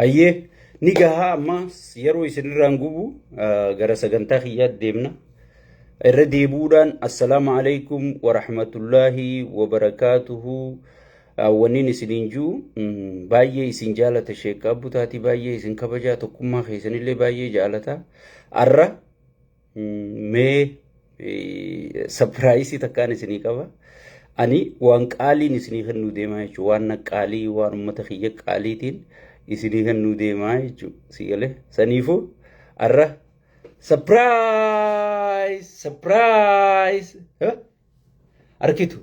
Hayyee ni gahaa amma yeroo isinirraan gubu gara sagantaa kiyyaatti deemna. Irra deebi'uudhaan assalaamu alaikum warahmatullaahi wabarakaatuhu. Wanniin isiniin jiru baay'ee isin jaalata sheekka abbutaatii baay'ee isin kabajaa tokkummaa keessanillee baay'ee jaalata. Arra mee sapiraayisii takkaan isinii qaba. Ani waan qaaliin isinii kennuu deemaa jechuudha. Waan na qaalii waan uummata kiyya qaaliitiin isinii kennuu deemaa jechuudha. Si galee saniifuu arra sapiraayis sapiraayis arkitu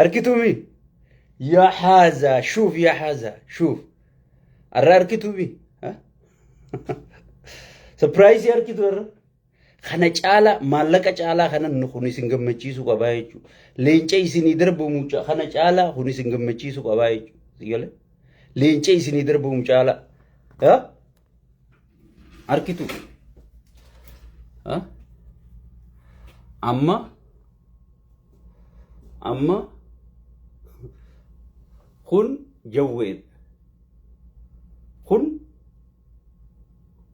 arkitu mi yaa haazaa shuuf yaa haazaa shuuf arra arkitu mi sapiraayisii arkitu arra. Kana caalaa maallaqa caalaa kana kun isin gammachiisuu qabaa jechuudha. Leenca isinii darbamu kana caalaa kun isin gammachiisuu qabaa jechuudha. Leenca isinii darbamu caalaa. Arkitu. Amma amma kun jawweedha. Kun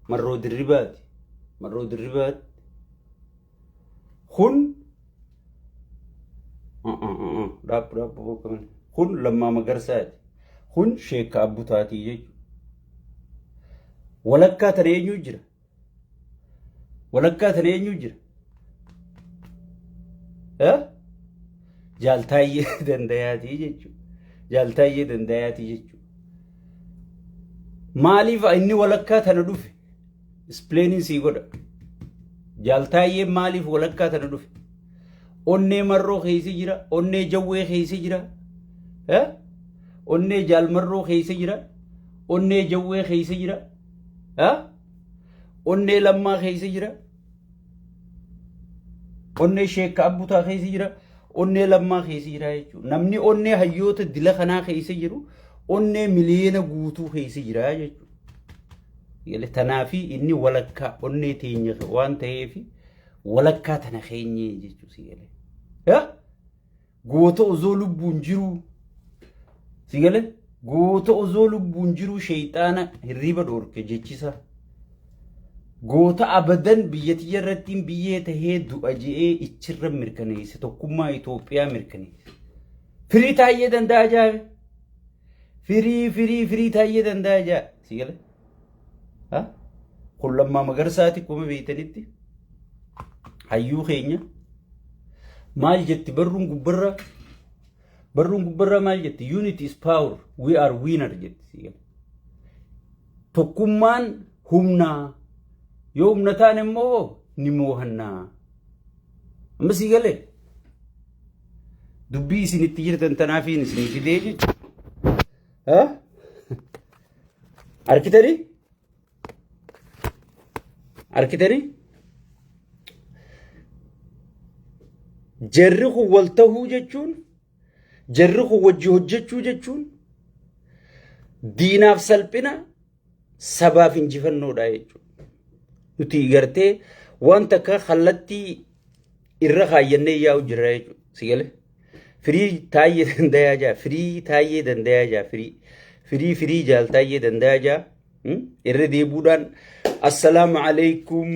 marroo dirribaati. Marroo dirribaati. Kun dhaabbu dhaabbu kun lammaa magarsaati. Kun sheekka abbutaatii jechuudha. Walakkaa tana eenyu jira? Walakkaa tana eenyu jira? Jaaltaayyee dandayaatii jechuudha. Jaaltaayyee dandayaatii jechuudha. Maaliif inni walakkaa tana dhufe? Ispleeniin sii godha. Jaaltaayyeen maaliif walakkaa tana dhufe? Onnee marroo keessa jira, onnee jawwee keessa jira, onnee jaalmarroo keessa jira, onnee jawwee keessa jira, onnee lammaa keessa jira, onnee sheekka abbutaa keessa jira, onnee lammaa keessa jira jechuudha. Namni onnee hayyoota dila kanaa keessa jiru onnee miliyoona guutuu keessa jira jechuudha. Tanaafi inni walakkaa onnee teenya waan ta'eef walakkaa tana keenyee jechuudha si galee. Goota osoo lubbuun jiruu si galee goota osoo lubbuun jiruu sheeyxaana hirriiba dhoorke jechisa. Goota abadan biyya tiyya irrattiin biyyee tahee du'a je'ee ichirra mirkaneesse tokkummaa Itoophiyaa mirkaneesse. Firii taayyee danda'a jaabe. Firii firii firii taayyee danda'a jaa. Si galee? Kun lammaa magarsaati akkuma beektanitti hayyuu keenya maal jetti barruun gubbarraa barruun gubbarraa maal jetti unity is power we are winner jetti si galee. Tokkummaan humnaa yoo humna taane immoo ni moohannaa. Amma sii galee dubbii isin itti jirtan tanaafiin isinii fidee jechuudha. Arkitanii? Arkitanii? Jarri kun wal tahuu jechuun jarri kun wajji hojjechuu jechuun diinaaf salphina sabaaf injifannoodha jechuudha. Nuti gartee waan takka kallattii irra kaayyannee yaa'u jirra jechuudha. Si galee? Firii taayyee dandayaa jaa firii taayyee dandayaa jaa firii firii firii jaal taayyee dandayaa jaa irra deebuudhaan assalaamu alaikum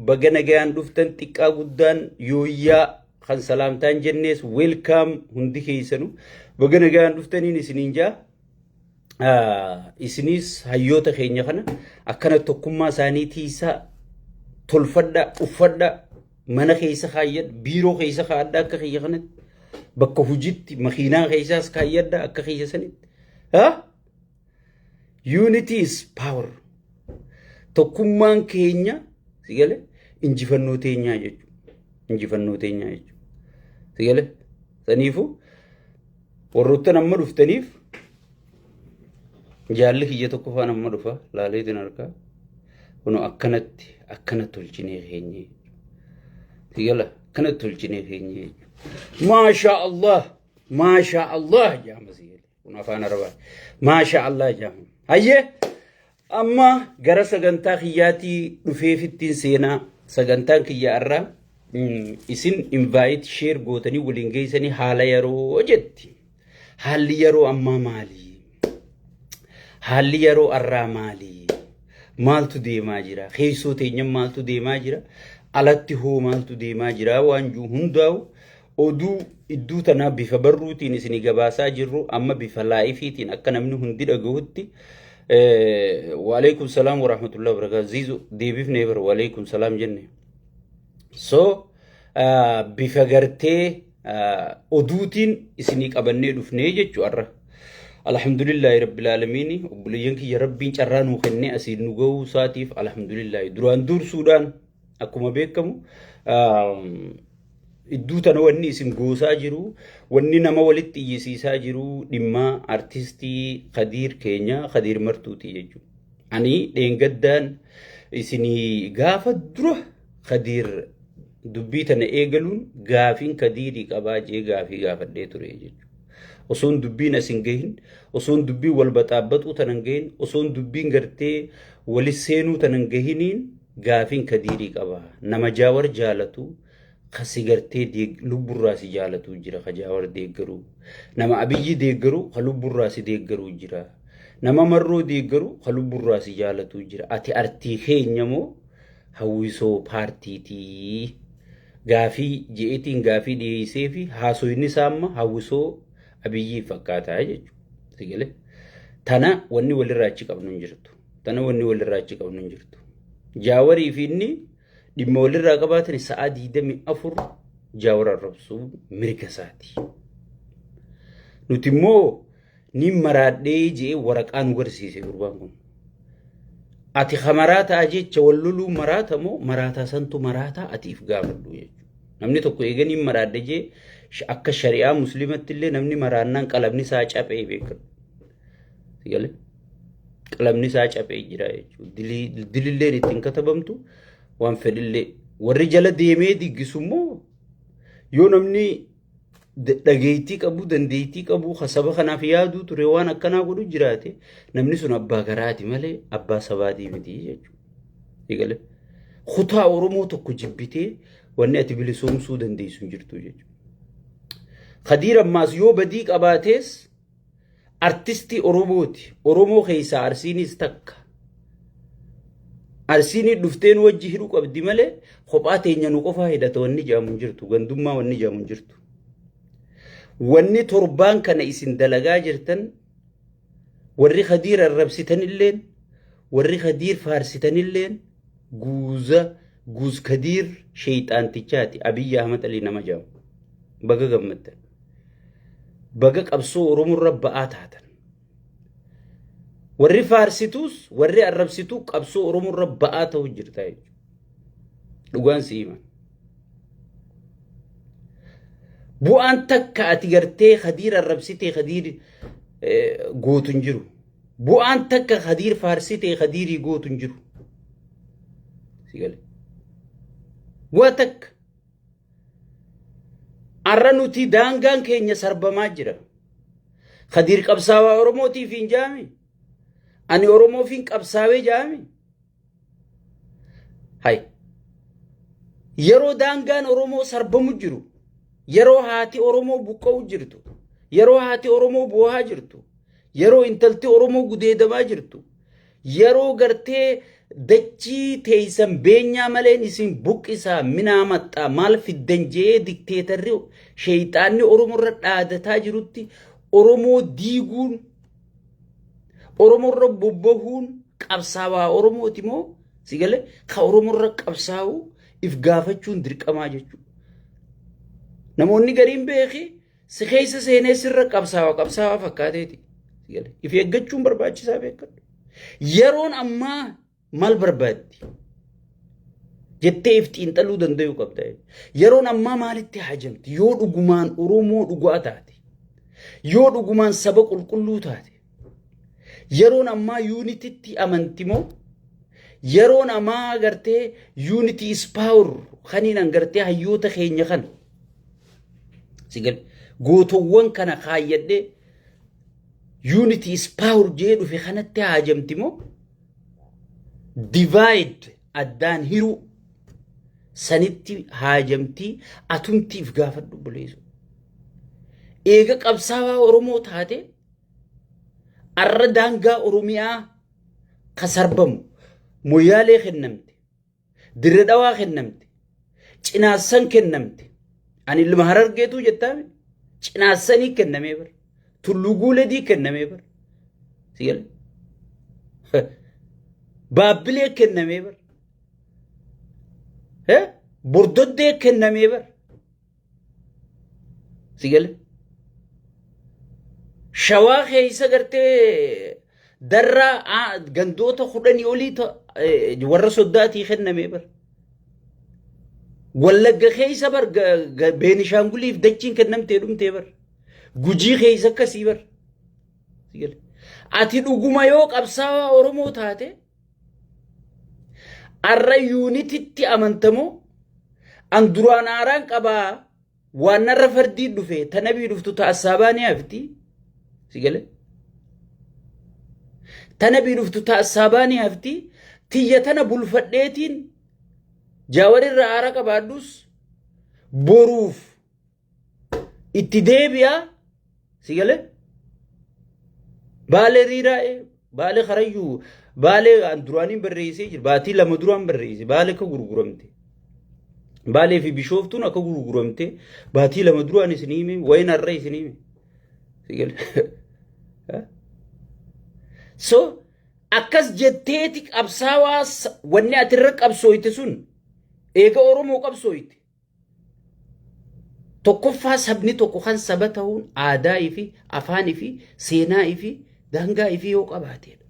baga nagayaan dhuftan xiqqaa guddaan yooyyaa kan salaamtaan jennees welkaam hundi keessanu baga nagayaan dhuftaniin isiniin jaa isinis hayyoota keenya kana akkana tokkummaa isaanii tiisaa tolfadha uffadha mana keessa kaayyadha biiroo keessa kaa'adha akka kiyya kanatti bakka hojiitti makiinaa keessaas kaayyadha akka kiyya sanitti. Unity is power. Tokkummaan keenya si gale injifannoo teenyaa jechuudha. Injifannoo teenyaa jechuudha. Si gale saniifuu warroottan amma dhuftaniif jaalli kiyya tokko faan amma dhufa laaleetiin harkaa kunoo akkanatti akkana tolchinee keenye si gala akkana tolchinee keenye jechuudha. Maashaa Allah maashaa Allah jaama si gale kun afaan arabaa maashaa Allah jaama. Hayyee amma gara sagantaa kiyyaatii dhufeefittiin seenaa sagantaan kiyya irraa isin invite share gootanii waliin geessanii haala yeroo jetti. Haalli yeroo ammaa maali? Haalli yeroo arraa maali? Maaltu deemaa jira? Keessoo teenya maaltu deemaa jira? Alatti hoo maaltu deemaa jira? Waan jiru hundaa'u oduu idduu tanaa bifa barruutiin isinii gabaasaa jirru amma bifa liveiitiin akka namni hundi dhagahutti. Waalaikum salaam warahmatullahi wabarakatuh. Ziizu deebifnee bara waalaikum salaam jenne. So bifa gartee oduutiin isinii qabannee dhufnee jechuu har'a. Alhamdulillahi rabbil aalamiini, obboleeyyan kiyya, Rabbiin carraa nuu kennee asiin nu gahuu isaatiif alhamdulillahi. Duraan dursuudhaan akkuma beekamu idduu tana wanni isin goosaa jiru, wanni nama walitti iyyisiisaa jiru, dhimma artistii Kadiir keenya, Kadiir Martuuti jechuudha. Ani dheengaddaan isinii gaafa dura Kadiir dubbii tana eegaluun gaafiin Kadiirii qabaa jee gaafii gaafadhee ture jechuudha. Osoon dubbiin as hin gahin, osoon dubbiin wal baxaabbaxuu tana hin gahin, osoon dubbiin gartee wali seenuu tana hin gahiniin gaafiin Kadiirii qaba. Nama Jaawar jaalatu, kasi gartee lubburraa si jaalatu jira, ka Jaawar deeggaru. Nama Abiyyi deeggaru, ka lubburraa si deeggaru jira. Nama Marroo deeggaru, ka lubburraa si jaalatu jira. Ati artii keenya moo hawwisoo paartiitii? Gaafii je'eetiin gaafii dhiyeessee fi haasoyni isaa amma hawwisoo Abiyyii fakkaataa jechuudha. Sigalee. Tana wanni walirraa achi qabnu hin jirtu. Tana wanni walirraa achi qabnu hin jirtu. Jaawarii fi inni dhimma walirraa qabaatan sa'aa 24 Jaawar arrabsuu mirga isaati. Nuti immoo ni maraadhee jee waraqaa nu garsiise gurbaan kun. Ati ka maraataa jecha wal loluu maraata moo maraataa santu maraataa, ati if gaafadhu jechuudha. Namni tokko eeganii maraadhe jee, akka shari'aa musliimatti illee namni maraannaan qalamni isaa caphee beekadhu. Sigalee qalamni isaa caphee jira jechuudha. Dililleen ittiin katabamtu waan fedhillee. Warri jala deemee diggisu immoo yoo namni dhageettii qabu, dandeettii qabu, ka saba kanaaf yaaduu ture waan akkanaa godhu jiraate, namni sun abbaa garaati malee abbaa sabaatii miti jechuudha. Sigalee kutaa Oromoo tokko jibbitee wanni ati bilisoomsuu dandeessu hin jirtu jechuudha. Kadiir ammaas yoo badii qabaatees artistii Oromooti. Oromoo keessaa Arsiinis takka. Arsiinii dhufteen wajji hidhuu qabdi malee kophaa teenya nu qofaa hidhata wanni jedhamu hin jirtu. Gandummaa wanni jedhamu hin jirtu. Wanni torbaan kana isin dalagaa jirtan, warri Kadiir arrabsitanilleen, warri Kadiir faarsitanilleen, guuza guuz Kadiir sheeyxaantichaati Abiyyi Ahmad Alii nama jedhamu. Baga gammaddan. Baga qabsoo Oromoo irra ba'aa taatan. Warri faarsituus warri arrabsituu qabsoo Oromoo irra ba'aa ta'u jirta jechuudha. Dhugaan si hima. Bu'aan takka ati gartee Kadiir arrabsitee Kadiir gootu hin jiru. Bu'aan takka Kadiir faarsitee Kadiirii gootu hin jiru. Si gale. Waa takka. Arra nuti daangaan keenya sarbamaa jira. Kadiir qabsaawaa Oromootiif hin jaami. Ani Oromoofiin qabsaawee jaami. Hay. Yeroo daangaan Oromoo sarbamu jiru, yeroo haati Oromoo buqqa'u jirtu, yeroo haati Oromoo boohaa jirtu, yeroo intalti Oromoo gudeedamaa jirtu, yeroo gartee dachii teessan beenyaa maleen isin buqqisaa minaa maxxaa maal fiddan jee dikteetarri sheeyxaanni Oromoo irra dhaadataa jirutti, Oromoo diiguun, Oromoo irra bobbahuun qabsaawaa Oromooti moo, si galee, ka Oromoo irra qabsaa'u if gaafachuun dirqamaa jechuudha. Namoonni gariin beeki si keessa seenee sirra qabsaawa qabsaawaa fakkaateeti. Si galee if eeggachuun barbaachisaa beekadhu. Yeroon ammaa maal barbaaddi? Jettee if xiinxaluu danda'uu qabda. Yeroon ammaa maalitti hajamti? Yoo dhugumaan Oromoo dhugaa taate, yoo dhugumaan saba qulqulluu taate, yeroon ammaa unitytti amanti moo, yeroon ammaa gartee unity is power kaniin an gartee hayyoota keenya kana si gale gootowwan kana kaayyadhee unity is power jee dhufe kanatti haajamti moo, divide, addaan hiruu sanitti haajamtii, atumtiif gaafadhu buleessu. Eega qabsaawaa Oromoo taate arra daangaa Oromiyaa ka sarbamu Moyyaalee kennamte, Dirre Dhawaa kennamte, Cinaassan kennamte. Ani ilma Harargeetuu jettaami. Cinaassanii kennamee bara. Tulluu Guuledii kennamee bara. Si gala? Baabbilee kennamee bara. Bordoddee kennamee bara. Si gala? Shawaa keessa gartee darraa gandoota 10 olii warra soddaatii kennamee bara. Wallagga keessa bar Beenishaanguliif dachiin kennamtee dhumtee bar. Gujii keessa akkasii bar. Ati dhuguma yoo qabsaawaa Oromoo taate arra yuunititti amantamoo an duraan aaraan qabaa waan narra fardii dhufe ta nabii dhuftu ta assaabaa ni hafti. Si galee? Ta nabii dhuftu ta assaabaa ni hafti. Tiyya tana bulfadheetiin jaawarirra aara qabaadhus boruuf itti deebi'a. Si galee? Baalee riiraa'ee baalee karayyuu baalee an duraaniin barreessee jira baatii 2 duraan barreesse baalee akka gurguramte. Baalee fi Bishooftuun akka gurguramte baatii 2 duraan isin hime wayin har'a isin hime. Si galee? So akkas jetteeti qabsaawaa wanni ati irra qabsooyte sun eega Oromoo qabsooyte. Tokkoffaa sabni tokko kan saba ta'uun aadaa fi afaanii fi seenaa fi daangaa fi yoo qabaateedha.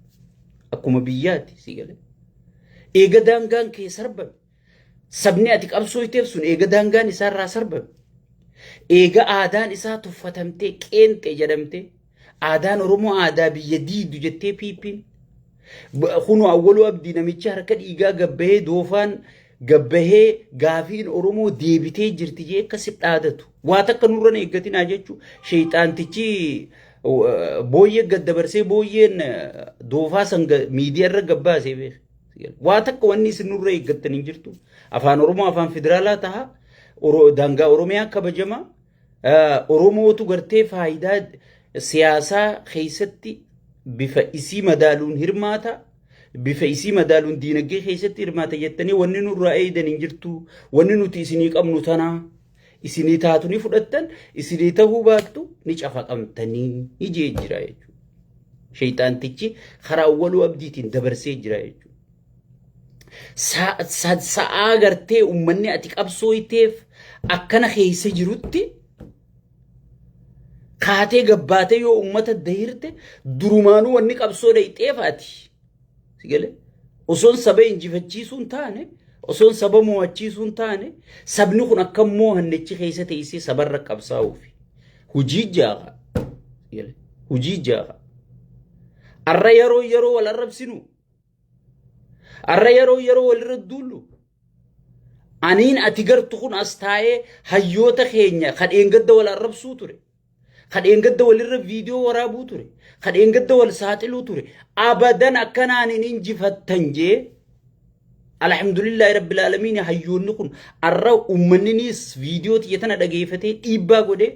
Akkuma biyyaatti si galee. Eega daangaan kee sarbame sabni ati qabsooyteef sun eega daangaan isaarraa sarbame eega aadaan isaa tuffatamtee qeenxee jedhamtee aadaan Oromoo aadaa biyya diidu jettee piippiin kunoo Awwaluu Abdii namicha harka dhiigaa gabbahee doofaan gabbahee gaafiin Oromoo deebitee jirti jee akka si dhaadatu waa takka nurra hin eeggatinaa jechuu sheeyxaantichi booyyee gad dabarsee booyyeen doofaa san miidiyaa irra gabbaasee beeka. Waa takka wanni isin nurra eeggattan hin jirtu. Afaan Oromoo afaan federaalaa taha. Daangaa Oromiyaa kabajama. Oromootu gartee faayidaa siyaasaa keessatti bifa isii madaaluun hirmaata. Bifa isii madaaluun diinagdee keessatti hirmaata jettanii wanni nurraa eeydan hin jirtu. Wanni nuti isinii qabnu tanaa. Isinii taatu ni fudhattan, isinii tahuu baattu ni cafaqamtanii ijee jira jechuudha. Sheyxaantichi karaa Awwaluu Abdiitiin dabarsee jira jechuudha. Sa'aa gartee uummanni ati qabsooyteef akkana keessa jirutti kaatee gabbaatee yoo uummata dahirte durumaanuu wanni qabsoo dhayxeef ati. Si galee? Osoon saba injifachiisuu hin taane, osoon saba mo'achiisuu hin taane, sabni kun akka mo'annechi keessa teessee sabarra qabsaa'uufi. Hujii jaaha. Si galee? Hujii jaaha. Arra yeroo yeroo wal arrabsinu. Arra yeroo yeroo walirra duullu. Aniin ati gartu kun as taa'ee hayyoota keenya kan dheengadda wal arrabsuu ture. Kan dheengadda walirra viidiyoo waraabuu ture. Kan dheengadda wal saaxiluu ture. Abadan akkanaan hin injifattan jee. Alhamdulillahi rabbil aalamiin hayyoonni kun arra uummanninis viidiyoo tiyya tana dhageeffatee dhiibbaa godhee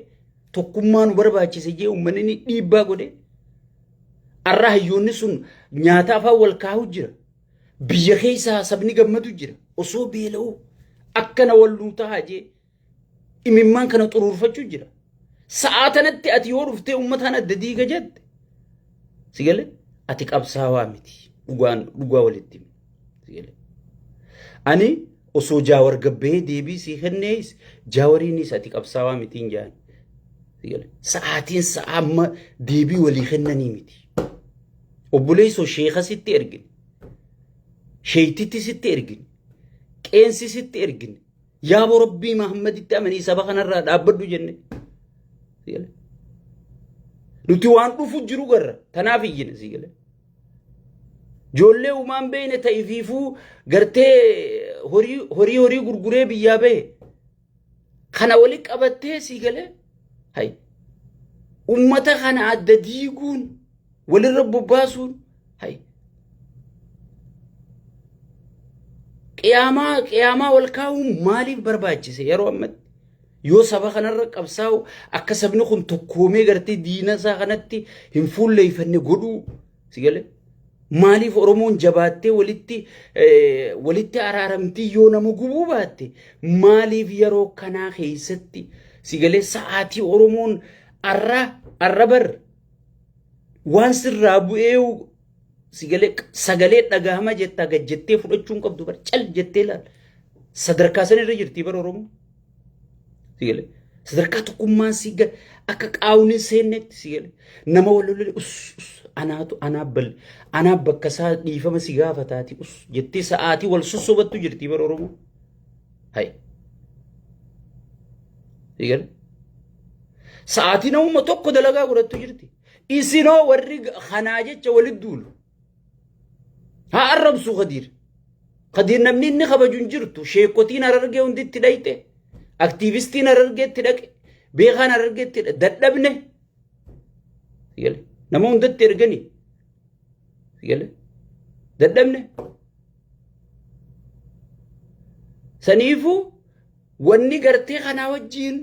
tokkummaa nu barbaachise jee uummanni dhiibbaa godhee arra hayyoonni sun nyaata afaan wal kaa'u jira. Biyya keessaa sabni gammadu jira. Osoo beela'uu akkana wal nuu tahaa jee imimmaan kana xuruurfachuu jira. Sa'aa tanatti ati yoo dhuftee uummataan adda diiga jette si galee ati qabsaawaa miti dhugaan dhugaa walitti himi. Si galee. Ani osoo Jaawar gabbahee deebii sii kennees Jaawariinis ati qabsaawaa miti hin jaan. Si galee. Sa'aatiin sa'aa amma deebii walii kennanii miti. Obboleessoo sheeka sitti ergine. Sheeytitti sitti ergine. Qeensi sitti ergine. Yaaboo Rabbii Muhammaditti amanii saba kanarraa dhaabbadhu jenne. Nuti waan dhufu jiru garra. Tanaaf iyyina si galee. Ijoollee uumaan beeyne ta'ifiifuu gartee horii horii horii gurguree biyyaa bahe. Kana wali qabattee si galee. Hay. Ummata kana adda diiguun walirra bobbaasuun hay. Qiyaamaa qiyaamaa wal kaa'uun maaliif barbaachise yeroo ammatti? Yoo saba kanarra qabsaa'u akka sabni kun tokkoomee gartee diina isaa kanatti hin fuulleeffanne godhuu si galee. Maaliif Oromoon jabaattee walitti walitti araaramtii yoo nama gubuu baatte maaliif yeroo kanaa keessatti si galee sa'aatii Oromoon arra arra bar waan sirraa bu'ee si galee sagalee dhagahama jettaa gad jettee fudhachuu hin qabdu bar cal jettee laal sadarkaa san irra jirtii bar Oromoon. Si galee sadarkaa tokkummaan si gale akka qaawni seennetti si gale nama wal lolole us us anaatu anaa bal anaa bakka isaa dhiifama si gaafataati us jettee sa'aatii wal sossobattu jirti bara Oromoo. Hay. Si gale sa'aatii namuma tokko dalagaa godhattu jirti. Isinoo warri kanaa jecha walitti duulu. Haa arrabsu Khadiir. Khadiir namni inni kabaju hin jirtu. Sheekotiin Harargee hundi itti dhayxe. Aktiivistiin Harargee itti dhaqe. Beekaan Harargee itti dhaqe. Dadhabne. Nama hundatti ergani. Dadhabne. Saniifuu wanni gartee kanaa wajjiin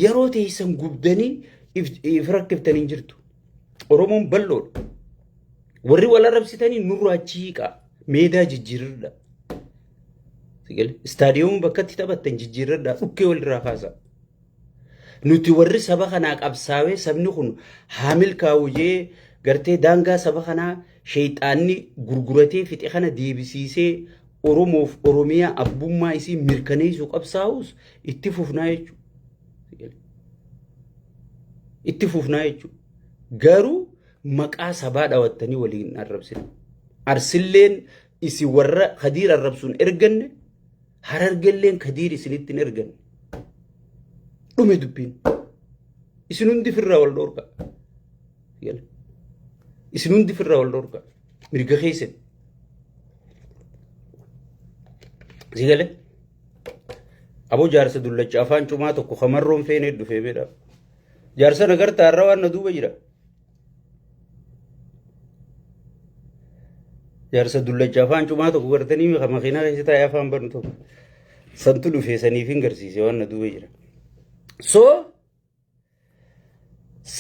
yeroo teessan gubdanii if rakkiftanii hin jirtu. Oromoon bal'oodha. Warri wal arrabsitanii nurraa achi hiiqaa. Meedaa jijjiirradha. Istaadiyoomii bakka itti taphattan jijjiirradha. Dhukkee walirraa kaasaa. Nuti warri saba kanaa qabsaawee sabni kun haa milkaa'u jee gartee daangaa saba kanaa sheeyxaanni gurguratee fixe kana deebisiisee Oromoof Oromiyaa abbummaa isii mirkaneessuu qabsaa'us itti fufnaa jechuudha. Itti fufnaa jechuudha. Garuu maqaa sabaa dhawattanii waliin arrabsina. Arsilleen isin warra Kadiir arrabsuun erganne Harargelleen Kadiir isinitti hin erganne. Dhume dubbiin. Isin hundi firraa wal dhoorka. Isin hundi firraa wal dhoorka. Mirga keessan. Si galee? Aboo jaarsa dullacha afaan cumaa tokko kamarroon feenee dhufee beedha. Jaarsa nagartaa irra waan na duuba jira. Jaarsa dullacha afaan cumaa tokko gartanii kan makiinaa keessa taa'ee afaan banu tokko. Santu dhufee saniif hin garsiise waan na duuba jira. So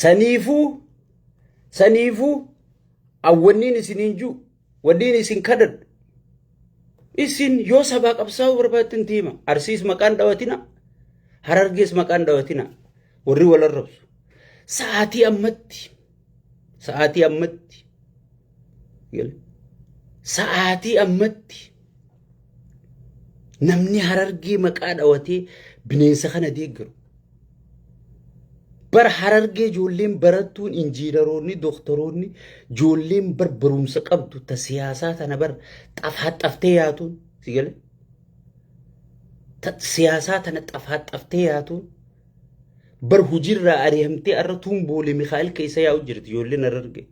saniifuu saniifuu awwanniin isiniin jiru wanniin isin kadhadhu isin yoo sabaa qabsaa'uu barbaaddan deema. Arsiis maqaan dhawatina Harargees maqaan dhawatina warri wal arrabsu. Sa'aatii ammatti sa'aatii ammatti sa'aatii ammatti namni Harargee maqaa dhawatee bineensa kana deeggaru. Bar Harargee ijoolleen barattuun injiinaroonni doktoroonni ijoolleen bar barumsa qabdu ta siyaasaa tana bar xafaaxaftee yaatuun si gale ta siyaasaa tana xafaaxaftee yaatuun bar hojiirraa ari'amtee arra tuun boole Mikaa'el keessa yaa'u jirti ijoolleen Harargee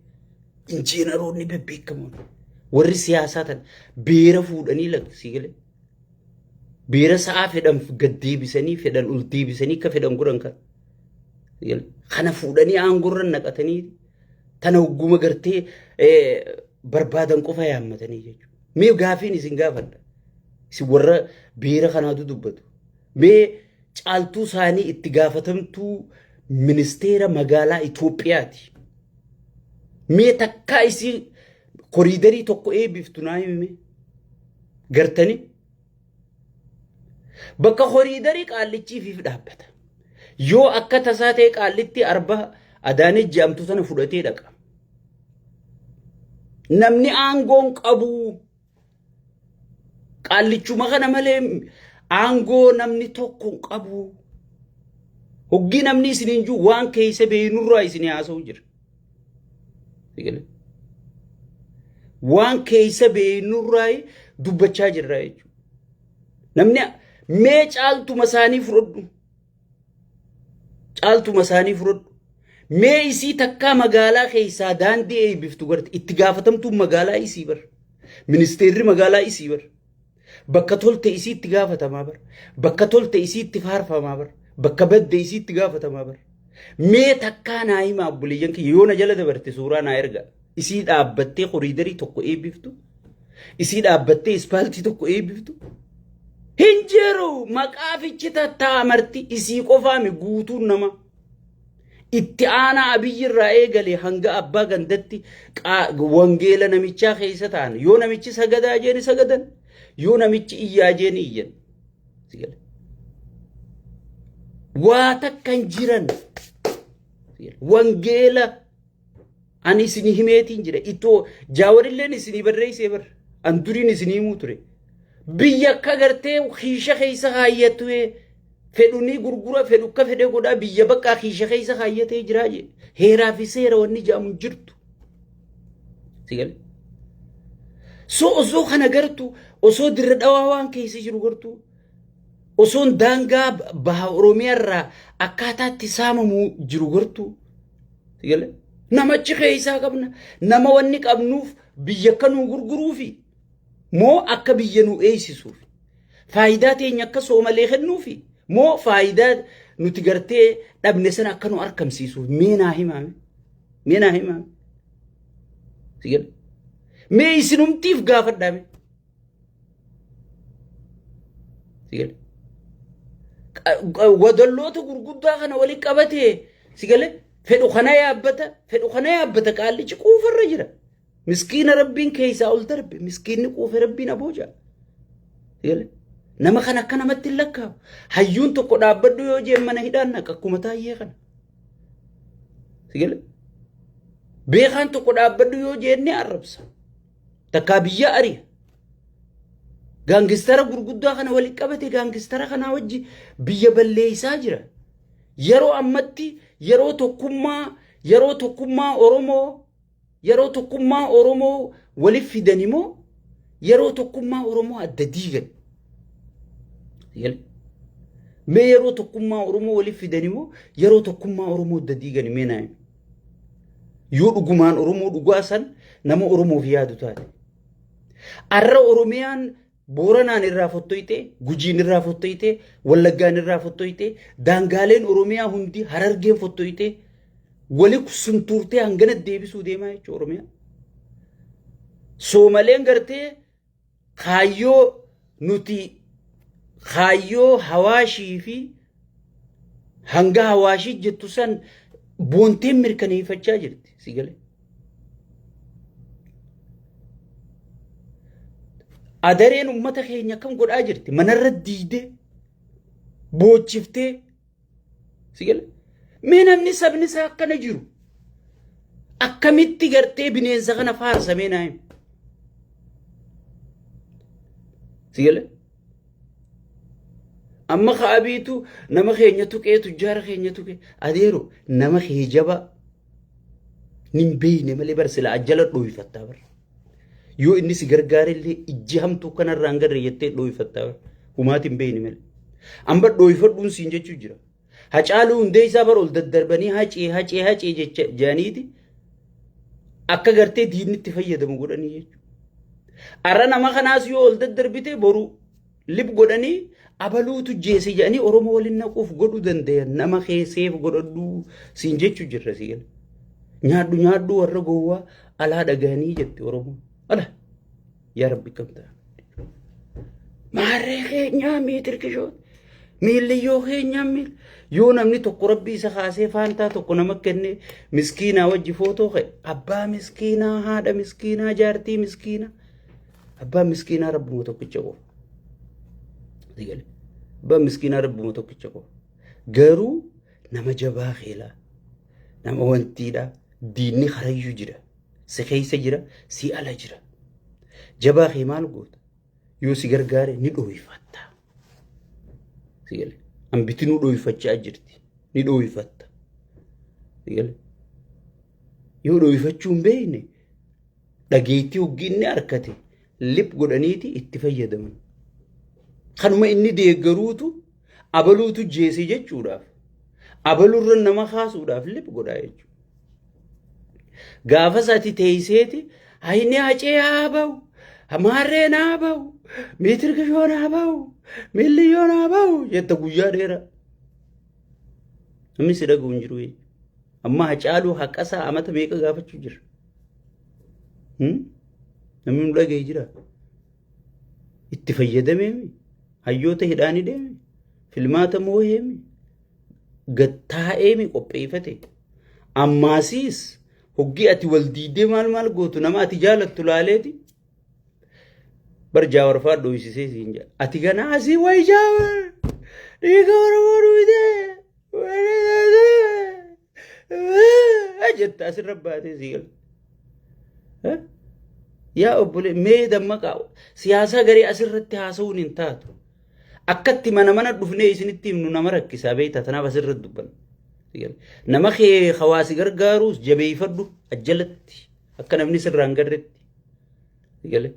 injiinaroonni bebbeekamoon warri siyaasaa tana beera fuudhanii laga si gale Beera sa'aa fedhan gad deebisanii fedhan ol deebisanii akka fedhan godhan kan. Kana fuudhanii aangorra naqatanii tana hogguma gartee barbaadan qofa yaammatanii jechuudha. Mee gaafiin isin gaafadha. Isin warra beera kanaatu dubbatu. Mee caaltuu isaanii itti gaafatamtuu ministeera magaalaa Itoophiyaati. Mee takkaa isii koriidarii tokko eebbiftu naa himi. Gartanii bakka koriidarii qaallichiifiif dhaabbata. Yoo akka tasaa ta'e qaallitti arba Adaanech jedhamtu sana fudhatee dhaqa. Namni aangoon qabu qaallichuma kana malee aangoo namni tokko hin qabu. Hoggii namni isiniin jiru waan keessa beeynurraa isinii haasa'u jira. Waan keessa beeynurraa dubbachaa jirra jechuudha. Namni mee caaltuma isaanii fudhadhu. Caaltuma isaanii fudhadhu. Mee isii takkaa magaalaa keessaa daandii eebbiftu garte itti gaafatamtuun magaalaa isii bar. Ministeerri magaalaa isii bar. Bakka tolte isii itti gaafatamaa bar. Bakka tolte isii itti faarfamaa bar. Bakka badde isii itti gaafatamaa bar. Mee takkaa naa himaa obboleeyyan kiyya yoo na jala dabarte suuraa naa erga. Isii dhaabbattee koriidarii tokko eebbiftu. Isii dhaabbattee ispaaltii tokko eebbiftu. Hin jiru maqaa fichi tattaa marti isii qofaami guutuun nama. Itti aanaa Abiyyi irraa eegale hanga abbaa gandatti wangeela namichaa keessa ta'an yoo namichi sagadaa jeeni sagadan yoo namichi iyyaa jeeni iyyan. Waa takka hin jiran. Wangeela ani isinii himeetiin jira. Ittoo jaawarilleen isinii barreessee bar. An duriin isinii himuu ture. Biyya akka gartee kiisha keessa kaayyatee fedhunii gurgura fedhu akka fedhe godhaa biyya bakka kiisha keessa kaayyatee jiraa jee. Heeraa fi seera wanni jedhamu hin jirtu. Sigale. So osoo kana gartu osoo dirra dhawaa waan keessa jiru gartu osoon daangaa baha Oromiyaa irraa akkaataatti saamamu jiru gartu. Sigale. Namachi keessaa qabna. Nama wanni qabnuuf biyya akka nuu gurguruufi moo akka biyya nu eeysisuuf faayidaa teenya akka soomalee kennuufi moo faayidaa nuti gartee dhabne sana akka nu arkamsiisuuf mee naa himaame mee naa himaame sigale mee isinumtiif gaafadhaame sigale wadalloota gurguddaa kana walitti qabatee sigale fedhu kana yaabbata fedhu kana yaabbata qaallichi quufarra jira. Miskiina Rabbiin keessaa ol darbe miskiinni quufe Rabbiin aboo ja'a. Nama kana akka namatti hin lakkaa'u. Hayyuun tokko dhaabbadhu yoo jeen mana hidhaan naqa akkuma taayyee kana. Beekaan tokko dhaabbadhu yoo jeen ni arrabsa. Takkaa biyya ari'a. Gaangistara gurguddaa kana walitti qabate gaangistara kanaa wajji biyya balleessaa jira. Yeroo ammatti yeroo tokkummaa yeroo tokkummaa Oromoo Yeroo tokkummaa Oromoo waliif fidan immoo yeroo tokkummaa Oromoo adda diigan. Mee yeroo tokkummaa Oromoo waliif fidan immoo yeroo tokkummaa Oromoo adda diigan mee naa himi. Yoo dhugumaan Oromoo dhugaa san nama Oromoof yaadu taate. Arra Oromiyaan Booranaan irraa fottoytee, Gujiin irraa fottoytee, Wallaggaan irraa fottoytee, daangaaleen Oromiyaa hundi Harargeen fottoytee wali suntuurtee hangana deebisuu deemaa jechuudha Oromiyaa. Soomaleen gartee kaayyoo nuti kaayyoo hawaashii fi hanga hawaashii jettu san boonteen mirkaneeffachaa jirti si galee. Adareen uummata keenya akkam godhaa jirti? Manarra diidee, boochiftee, si gala? Mee namni sabni isaa akkana jiru akkamitti gartee bineensa kana faarsa mee naa himi? Si gala? Amma ka'abiitu nama keenya tuqee tujjaara keenya tuqee adeero nama kee jabaa nin beeyne malee bar sila ajjala dhooyfattaa bar. Yoo inni si gargaarellee ijji hamtuu kanarraa hin garre jettee dhooyfattaa bar. Humaati hin beeyne malee. Amma dhooyfadhuun siin jechuu jira. Hacaaluu Hundeessaa bar ol daddarbanii hacee hacee hacee jecha jedhaniiti akka gartee diinni itti fayyadamu godhanii jechuudha. Arra nama kanaas yoo ol daddarbite boru lib godhanii abaluutu jeese jedhanii Oromoo waliin naquuf godhuu dandayan nama keeseef godhadhu siin jechuu jirra si gala. Nyaadhu nyaadhu warra gowwaa alaa dhagahanii jetti Oromoon. Ala yaa rabbi kam ta'a. Maarree keenyaa miitirkishoo miilliyyoo keenyaa miil yoo namni tokko rabbi isa kaasee faantaa tokko nama kennee miskiinaa wajji footoo ka'e abbaa miskiinaa haadha miskiinaa jaartii miskiinaa. Abbaan miskiinaa rabbuma tokkicha qofa. Sigale. Abbaan miskiinaa rabbuma tokkicha qofa. Garuu nama jabaa keelaa, nama wantiidha, diinni karayyuu jira. Si keessa jira, si ala jira. Jabaa kee maal goota? Yoo si gargaare ni dhooyfatta. Sigale. Ambitinuu dhooyfachaa jirti. Ni dhooyfatta. Sigale. Yoo dhooyfachuu hin beekne dhageettii hoggi inni arkate lip godhaniiti itti fayyadaman. Kanuma inni deeggaruutu abaluutu jeese jechuudhaaf abalurra nama kaasuudhaaf lip godhaa jechuudha. Gaafas ati teesseeti hayni hacee haa ba'u, maarreen haa ba'u, miitir kishoon haa ba'u, milliyyoon haa ba'u jetta guyyaa dheeraa. Namni si dhaga'u hin jiru jechuudha. Amma Hacaaluu haqasaa amata meeqa gaafachuu jira? Namni nu dhaga'e jira. Itti fayyadameemi. Hayyoota hidhaanii deeme. Filmaata mooheemi. Gattaa'eemi qopheeffate. Ammaasiis hoggii ati wal diidee maal maal gootu nama ati jaalattu laaleeti. Bar Jaawar fa'aa dhoysisee siin jedha. Ati ganaa asii wayi Jaawar dhiiga Oromoo dhuydee jetta asirra baatee sii gala. Yaa obbolee mee dammaqaa, siyaasaa garee asirratti haasa'uun hin taatu. Akkatti mana mana dhufnee isinitti himnu nama rakkisaa beektaa, tanaaf asirratti dubbanna. Nama kee hawaasi gargaaruus jabeeffadhu ajjalatti akka namni sirraa hin garretti. Galee.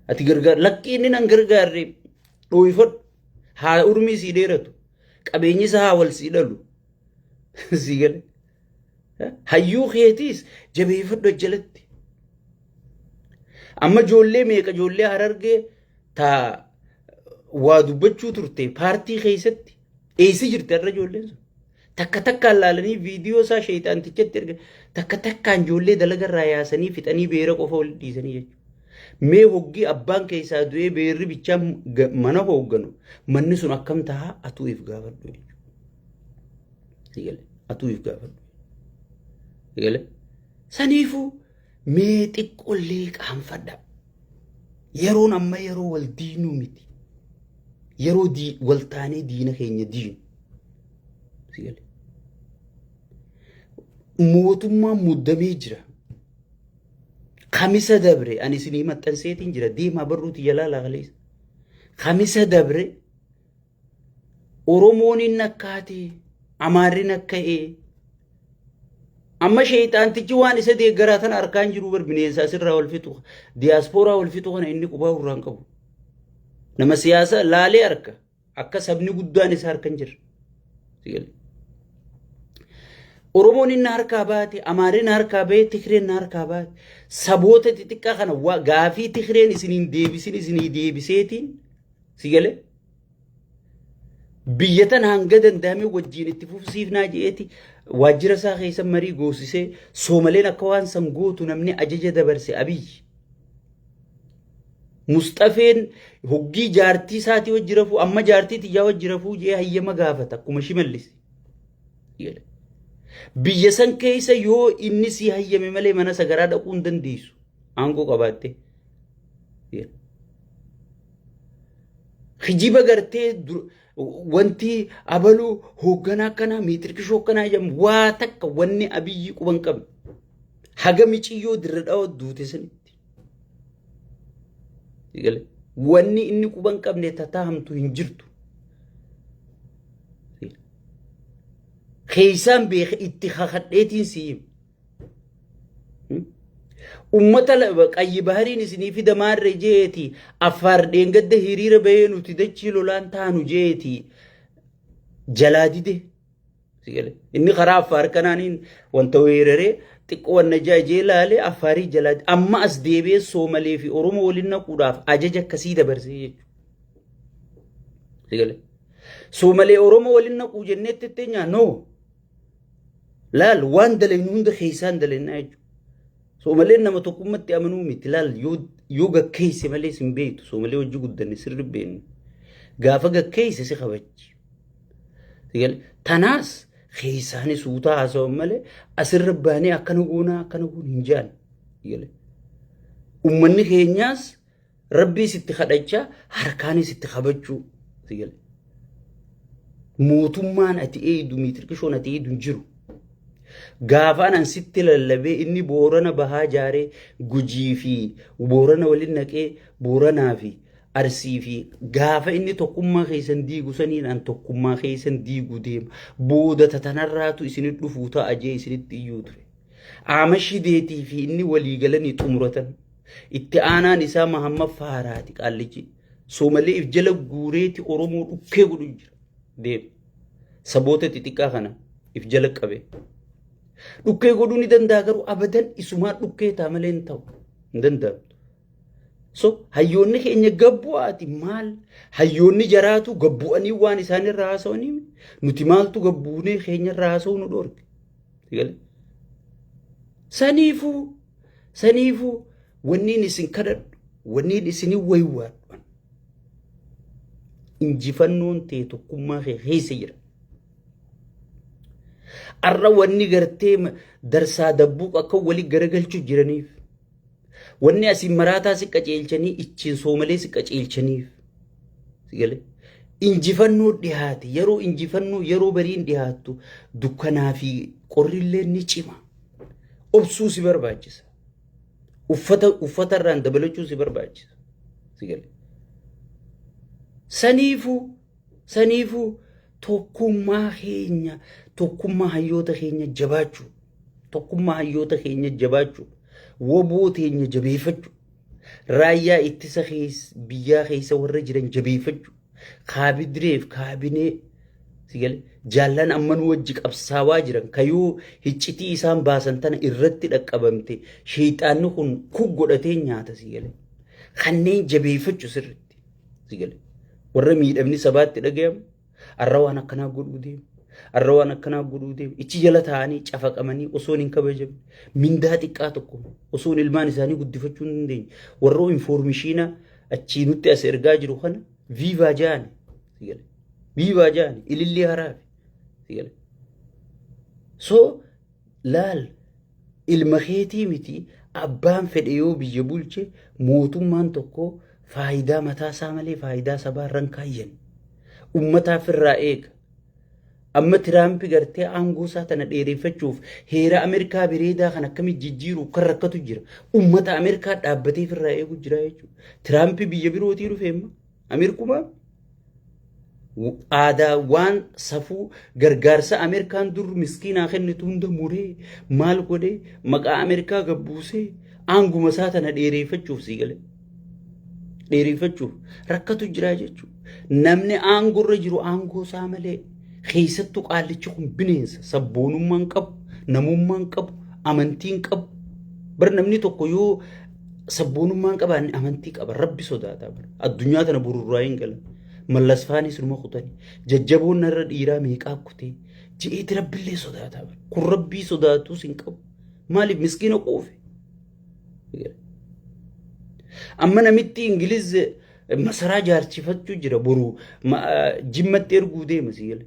Ati gargaar lakkii inni nan gargaarre dhooyfadhu, haa urmii sii dheeratu, qabeenyi isaa haa wal sii dhalu sii gale. Hayyuu keetiis jabeeffadhu ajjalatti. Amma ijoollee meeqa, ijoollee Harargee taa waa dubbachuu turte paartii keessatti, eessa jirti har'a ijoolleen sun? Takka takkaan laalanii viidiyoo isaa sheexaantichatti erga takka takkaan ijoollee dalagarraa yaasanii fixanii beera qofa wal dhiisanii jechuudha. Mee hoggii abbaan keessaa du'ee beerri bichaan mana hoogganu manni sun akkam tahaa atuu if gaafadhu jechuudha. Eegale atuu if gaafadhu. Eegale saniifuu mee xiqqollee qaanfadha. Yeroon amma yeroo wal diinuu miti. Yeroo wal taanee diina keenya diinu. Eegale. Mootummaan muddamee jira. Kamisa dabre ani isinii maxxanseetiin jira, deemaa barruuti jalaa laaqaleessa. Kamisa dabre Oromoon inni akkaate, Amaarri akka'ee. Amma sheexaantichi waan isa deeggaraa tana harkaan jiru bar, bineensa asirraa wal fixu, diyaaspooraa wal fixu kana inni qubaa irraan qabu. Nama siyaasa laalee harka akka sabni guddaan isa harka hin jirre. Oromoon inni harkaa baate, Amaarri harkaa bahe, Tigreen harkaa baate. Saboota xixiqqaa kana gaafii Tigreen isiniin deebisin isinii deebiseetiin si galee. Biyya tana hanga danda'ame wajjin itti fufsiifnaa je'eeti waajjira isaa keessa marii goosisee, Soomaleen akka waan san gootu namni ajaja dabarse Abiyyi. Musxafeen hoggii jaartii isaatii wajji rafuu, amma jaartii tiyyaa wajji rafuu jee hayyama gaafata akkuma Shimallis. Biyya san keessa yoo inni si hayyame malee mana sagaraa dhaquu hin dandeessu aangoo qabaattee. Kijiba gartee wanti abaluu hoogganaa akkanaa miitirkishoo akkanaa jedhamu waa takka wanni Abiyyi quban qabne. Haga miciyyoo dirra dhawaa duute sanitti. Wanni inni quban qabne tataa hamtu hin jirtu. Keessaan beeka itti kakadheetiin si hima. Ummata qayyi bahariin isinii fida maarree jeeti Affaar dheengadda hiriira bahee nuti dachii lolaan taanu jeeti jalaa dide. Inni karaa Affaar kanaaniin wanta weeraree xiqqoo wanna jee laalee Affaarii jalaa amma as deebi'ee Soomalee fi Oromoo waliin naquudhaaf ajaja akkasii dabarsee jechuudha. Soomalee Oromoo waliin naquu jennee tetteenyaa noo. Laal, waan dalaynu hunda keessaan dalaynaa jechuudha. Soomaleen nama tokkummatti amanuu miti, laal, yoo gakkeesse malee sin beektu. Soomalee hojii guddanne sirri beeknu. Gaafa gakkeesse si kabachi. Tanaas keessaani suutaa haasawan malee asirra baanee akkana goonaa akkana goon hin jaan. Uummanni keenyaas rabbii sitti kadhachaa harkaanis itti kabachuu. Mootummaan ati eeydu miitirkishoon ati eeydu hin jiru. Gaafa anan sitti lallabee inni Boorana bahaa jaaree Gujii fi Boorana waliin naqee Booranaa fi Arsii fi gaafa inni tokkummaa keessan diigu saniin an tokkummaa keessan diigu deema. Booda tatanarraatu isinit dhufuu ta'a jee isinitti iyyuu ture. Aama Shideetii fi inni walii galanii xumuratan. Itti aanaan isaa Mahammad Faaraati qaallichi. Soomalee if jala guureeti Oromoo dhukkee godhu jira. Deema. Saboota xixiqqaa kana if jala qabe. Dhukkee godhuu ni danda'a garuu abadan isumaa dhukkee ta'a malee hin ta'u. Hin danda'amtu. So hayyoonni keenya gabbu'aati maal? Hayyoonni jaraatu gabbu'anii waan isaan irraa haasa'anii nuti maaltu gabbuunee keenya irraa haasa'uu nu dhoorge. Saniifuu wanniin isin kadhadhu, wanniin isin waywaadhu. Injifannoon tee tokkummaa kee keessa jira. Arra wanni gartee darsaa dabbuuq akka wali garagalchuu jiraniif. Wanni asiin maraataa si qaceelchanii ichiin soomalee si qaceelchaniif. Sigalee. Injifannoo dhiyaate yeroo injifannoo yeroo bariin dhiyaattu dukkanaa fi qorrillee ni cima. Obsuu si barbaachisa. Uffata uffatarraan dabalachuu si barbaachisa. Sigalee. Saniifuu saniifuu tokkummaa keenya tokkummaa hayyoota keenya jabaachuu tokkummaa hayyoota keenya jabaachuu woboo teenya jabeeffachuu raayyaa ittisa biyyaa keessa warra jiran jabeeffachuu kaabidireef kaabinee sigale jaallan amma nu wajji qabsaawaa jiran kayuu hiccitii isaan baasan tana irratti dhaqqabamte sheexaanni kun kug godhatee nyaata sigale kanneen jabeeffachuu sirritti sigale warra miidhamni sabaatti dhagayamu arra waan akkanaa godhuu deemu. Arra waan akkanaa godhuu deemu. Ichi jala taa'anii cafaqamanii osoon hin kabajamne mindaa xiqqaa tokko osoon ilmaan isaanii guddifachuu hin dandeenye. Warra information achii nutti as ergaa jiru kana viivaa jaani. Viivaa jaani ilillee haraafi. So laal ilma keetii miti abbaan fedhe yoo biyya bulche mootummaan tokko faayidaa mataa isaa malee faayidaa sabaa irra hin kaayyan. Ummataaf irraa eega. Amma Tiraampi gartee aangoo isaa tana dheereffachuuf heera Ameerikaa bareedaa kan akkamitti jijjiiruuf kan rakkatu jira. Ummata Ameerikaa dhaabbatee irraa eegu jira jechuudha. Tiraampi biyya birootii dhufe amma. Ameerikumaa aadaa waan safuu gargaarsa Ameerikaan dur miskiinaa kennitu hunda muree maal godhee maqaa Ameerikaa gabbuusee aanguma isaa tana dheereffachuuf sii galee. Dheereffachuuf rakkatu jira jechuudha. Namni aangoo irra jiru aangoo isaa malee keessattuu qaallichi kun bineensa sabboonummaan qabu, namummaan qabu, amantiin qabu. Bar namni tokko yoo sabboonummaan qabaanne amantii qaba rabbi sodaata bara. Addunyaa tana bururraa hin galan. Mallas faanis numa kutani. Jajjaboon narra dhiiraa meeqaa kutee ji'eeti rabbillee sodaata bara. Kun rabbii sodaatus hin qabu. Maaliif miskiina quufe? Amma namitti Ingiliz masaraa jaarsifachuu jira boru jimmatti erguu deema si gala.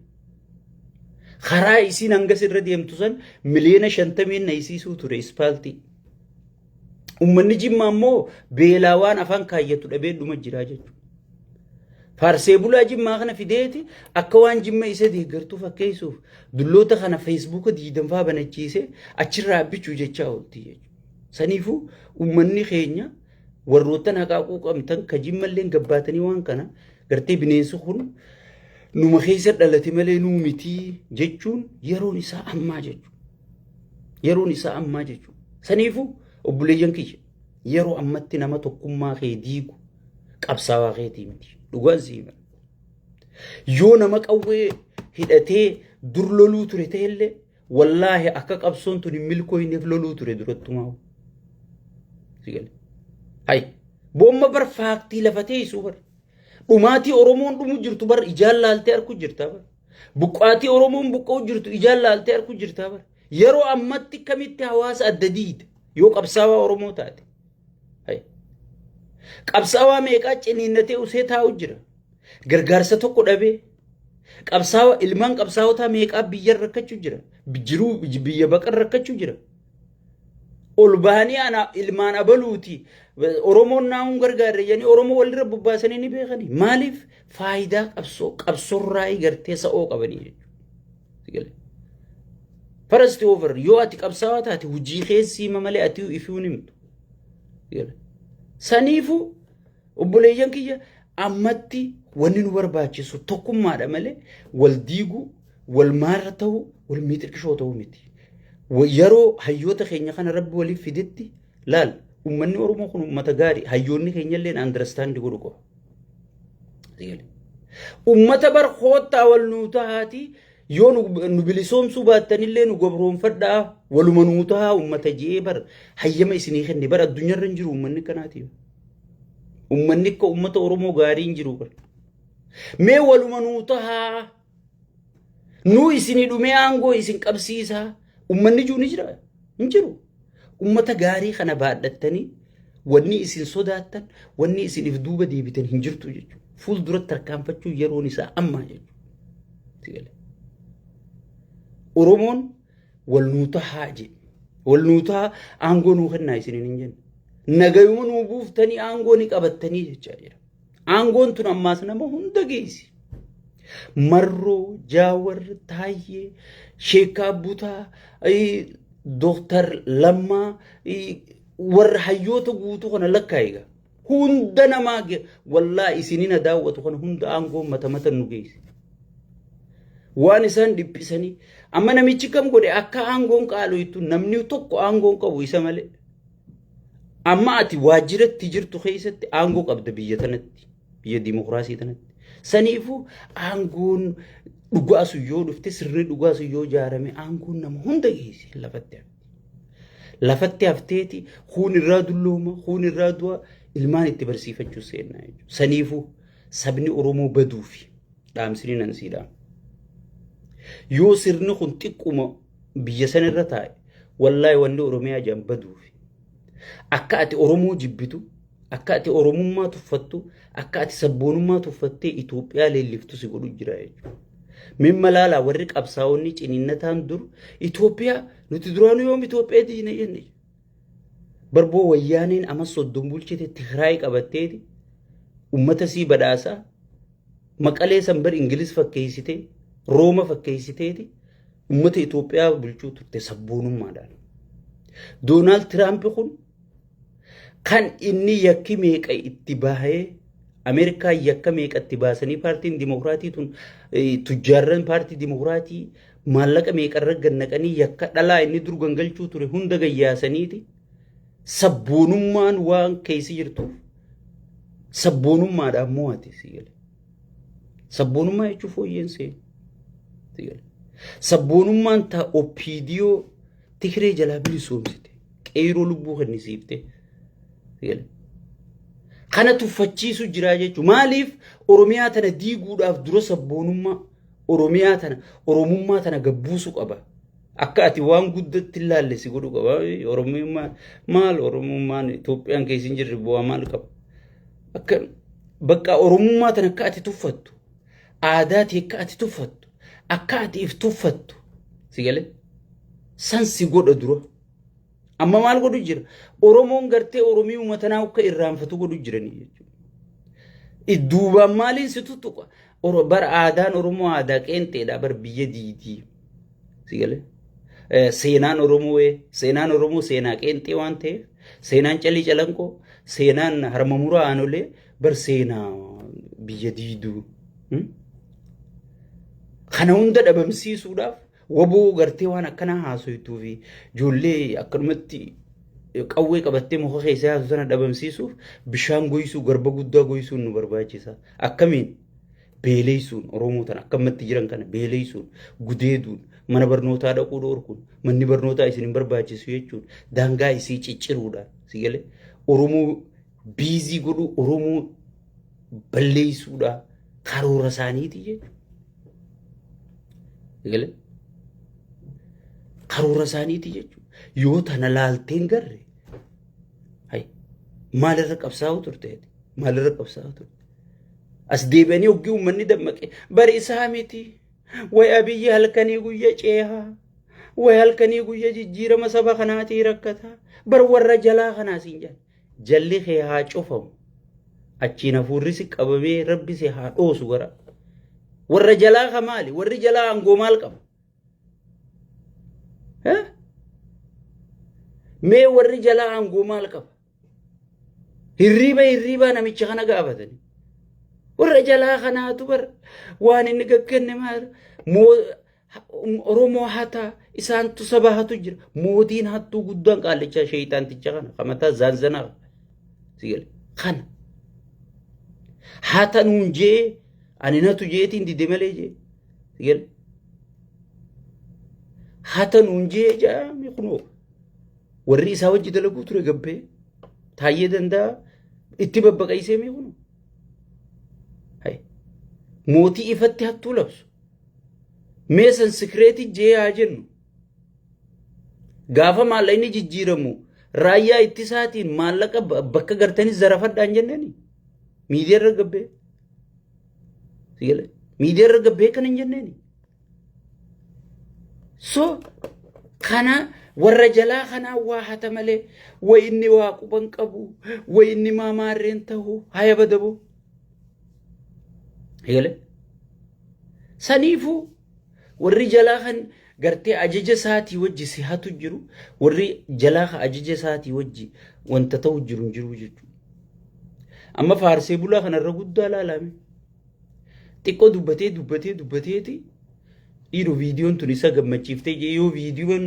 Karaa isiin hangas irra deemtu san 50 miliyoona na isiisuu ture ispaaltii. Uummanni jimmaa immoo beelaa waan afaan kaayyatu dhabee dhuma jira jechuudha. Faarsee bulaa jimmaa kana fideeti akka waan jimma isa deeggartuu fakkeessuuf dulloota kana feesbuuka diidanfaa banachiisee achirraa bichuu jechaa oolti jechuudha. Saniifuu uummanni keenya warroottan haqaaquu qabtan ka jimmallee gabbaatanii waan kana gartee bineensi kun numa keessa dhalate malee nuu mitii jechuun yeroon isaa ammaa jechuudha. Yeroon isaa ammaa jechuudha. Saniifuu obboleeyyan kiyya yeroo ammatti nama tokkummaa kee diigu qabsaawaa keetii miti. Dhugaan sii hima. Yoo nama qawwee hidhatee dur loluu ture ta'ellee wallaahi akka qabsoon tun hin milkooyneef loluu ture durattumaa. Hay boomma bar faaktii lafa teessuu bar. Dhumaatii Oromoon dhumu jirtu bar ijaan laaltee arku jirta bar. Buqqaatii Oromoon buqqa'u jirtu ijaan laaltee arku jirta bar. Yeroo ammatti kamitti hawaasa adda diida yoo qabsaawaa Oromoo taate. Qabsaawaa meeqaa ciniinnatee usee taa'u jira. Gargaarsa tokko dhabee qabsaawa ilmaan qabsaawotaa meeqaa biyya rakkachuu jira. Jiruu biyya baqan rakkachuu jira. Ol bahanii ana ilmaan abaluuti Oromoon naa'uun gargaarre jedhanii Oromoo walirra bobbaasanii ni beekani. Maaliif faayidaa qabsoo qabsoorraa gartee sa'oo qabanii jechuudha. First over yoo ati qabsaawaa taate hojii keessi hima malee ati ifuu hin himtu. Saniifuu obboleeyyan kiyya ammatti wanni nu barbaachisu tokkummaadha malee wal diiguu, wal maarra ta'uu, wal miixirqishoo ta'uu miti. Yeroo hayyoota keenya kana rabbi waliif fidetti laal uummanni Oromoo kun uummata gaarii hayyoonni keenya illee understand godhu qofa. Uummata bar koottaa wal nuu tahaati yoo nu bilisoomsuu baattanillee nu gabroonfadhaa waluma nuu tahaa uummata ji'ee bar hayyama isinii kenne bar addunyaarra hin jiru uummanni akkanaatiif. Uummanni akka uummata Oromoo gaarii hin jiru bar. Mee waluma nuu tahaa nuu isinii dhumee aangoo isin qabsiisaa uummanni jiru ni jira hin jiru. Uummata gaarii kana baadhattanii wanni isin sodaattan wanni isin if duuba deebitan hin jirtu jechuudha. Fuulduratti tarkaanfachuu yeroon isaa ammaa jechuudha. Oromoon wal nuu tahaa jedhe. Wal nuu tahaa aangoo nuu kennaa isiniin hin jenne. Nagayuma nuu buuftanii aangoo ni qabattanii jechaa jira. Aangoon tun ammaas nama hunda geessi. Marroo, Jaawar, Taayyee, Sheekaa Butaa, Dooktar Lammaa, warra hayyoota guutuu kana lakkaa'iga. Hunda namaa wallaa isinina daawwatu kana hunda aangoo mata mata nu geessi. Waan isaan dhiphisanii amma namichi kam godhe akka aangoon qaalu namni tokko aangoon qabu isa malee. Amma ati waajjiratti jirtu keessatti aangoo qabda biyya tanatti, biyya dimokiraasii tanatti. Saniifuu aangoon dhugaa sun yoo dhufte, sirni dhugaa sun yoo ijaarame, aangoon nama hunda geessi lafatti hafti. Lafatti hafteeti kuun irraa dullooma, kuun irraa du'a, ilmaan itti barsiifachuu seennaa jechuudha. Saniifuu sabni Oromoo baduufi dhaamsini nan sii dhaama. Yoo sirni kun xiqquma biyya sana irra taa'e, wallaahi wanni Oromiyaa jedhan baduufi. Akka ati Oromoo jibbitu, akka ati Oromummaa tuffattu, akka ati sabboonummaa tuffattee Itoophiyaa leelliftu si godhu jira jechuudha. Mimma laalaa warri qabsaa'onni ciniinnataan dur Itoophiyaa nuti duraanuu yoom Itoophiyaa diina jenne. Barboo wayyaaneen amma 30 bulchite Tigraay qabatteeti uummata sii badhaasaa Maqalee san bar Ingiliz fakkeessitee Rooma fakkeessiteeti uummata Itoophiyaa bulchuu turte sabboonummaadhaan. Doonaald Tiraamp kun kan inni yakki meeqa itti bahee, Ameerikaa yakka meeqa itti baasanii, paartiin Dimokiraatii tun tujjaarran paartii Dimokiraatii maallaqa meeqa irra gannaqanii yakka dhalaa inni dur gangalchuu ture hunda gayyaasaniiti sabboonummaan waan keessa jirtuuf sabboonummaadhaan mo'ate si gale. Sabboonummaa jechuun fooyyeen seenu. Si gale. Sabboonummaan ta OPDO Tigree jalaa bilisoomsite. Qeeroo lubbuu kennisiifte. Si gale. Kana tuffachiisu jiraa jechuun maaliif Oromiyaa tana diiguudhaaf dura sabboonummaa Oromiyaa tana Oromummaa tana gabbuusu qaba. Akka ati waan guddatti ilaalle si godhu qaba. Oromummaa maal, Oromummaan Itoophiyaan keessa hin jirre bu'aa maal qaba? Akka bakka Oromummaa tana akka ati tuffattu, aadaa tee akka ati tuffattu, akka ati if tuffattu si galee san si godha dura. Amma maal godhu jira? Oromoon gartee Oromiyuma tanaa akka irraanfatu godhu jiranii jechuudha. Duubaan maaliin si tuttuqa? Bara aadaan Oromoo aadaa qeenxeedha bar biyya diidii. Si galee? Seenaan Oromoo seenaan Oromoo seenaa qeenxee waan ta'eef, seenaan Calii Calanqoo, seenaan Harma Muraa Aanolee bar seenaa biyya diiduu. Kana hunda dhabamsiisuudhaaf waboo gartee waan akkanaa haasoytuu fi ijoollee akkanumatti qawwee qabattee muka keessa yaasu sana dhabamsiisuuf bishaan goysuu, garba guddaa goysuun nu barbaachisa. Akkamiin? Beeleessuun, Oromoo tana akkamatti jiran kana beeleessuun, gudeeduun, mana barnootaa dhaquu dhoorkuun, manni barnootaa isin hin barbaachisu jechuun, daangaa isii cicciruudhaan si galee Oromoo biizii godhuu, Oromoo balleessuudha karoora isaaniiti jechuudha. Galee karoora isaaniiti jechuudha. Yoo tana laalteen garre maalirra qabsaa'u turte? Maalirra qabsaa'u turte? As deebi'anii hoggii uummanni dammaqe bari isaa miti. Way Abiyyi halkanii guyya ceehaa. Way halkanii guyya jijjiirama saba kanaatii rakkata. Bar warra jalaa kanaa siin jedhan. Jalli kee haa cufamu. Achiin hafuurri si qabamee rabbi si haa dhoosu gara. Warra jalaa ka maali? Warri jalaa aangoo maal qaba? Mee warri jalaa aangoo maal qaba? Hirriiba hirriibaa namicha kana gaafatanii. Warra jalaa kanaatu bar waan inni gaggenne maal? Oromoo hataa isaantu saba hatu jira. Mootiin hattuu guddaan qaallichaa sheeyxaanticha kana kamataa zaanzanaa kana. Hata nuun jee ani natu jeetiin dide malee jee. Sigale. Hata nuun jee jaame kunoo warri isaa wajji dalaguu ture gabbee Taayyee Danda'a itti babbaqaysee mee kunoo. Mootii ifatti hattuu labsu. Mee san sikireetii jee haa jennu. Gaafa maallaqni jijjiiramu raayyaa ittisaatiin maallaqa bakka gartanii zarafadhaan jenneni. Miidiyaa irra gabbee. Sigale miidiyaa irra gabbee kana hin jenneeni. So kana warra jalaa kanaa waa hata malee way inni waa quban qabu, way inni maamaarreen ta'u haya badabu. Sigale saniifuu warri jalaa kan gartee ajaja isaatii wajji si hatu jiru, warri jalaa kan ajaja isaatii wajji wanta ta'u jiru hin jiru jechuudha. Amma faarsee bulaa kanarra guddaa laalame. Xiqqoo dubbatee dubbatee dubbateeti dhiiroo viidiyoon tun isa gammachiiftee jee, yoo viidiyoon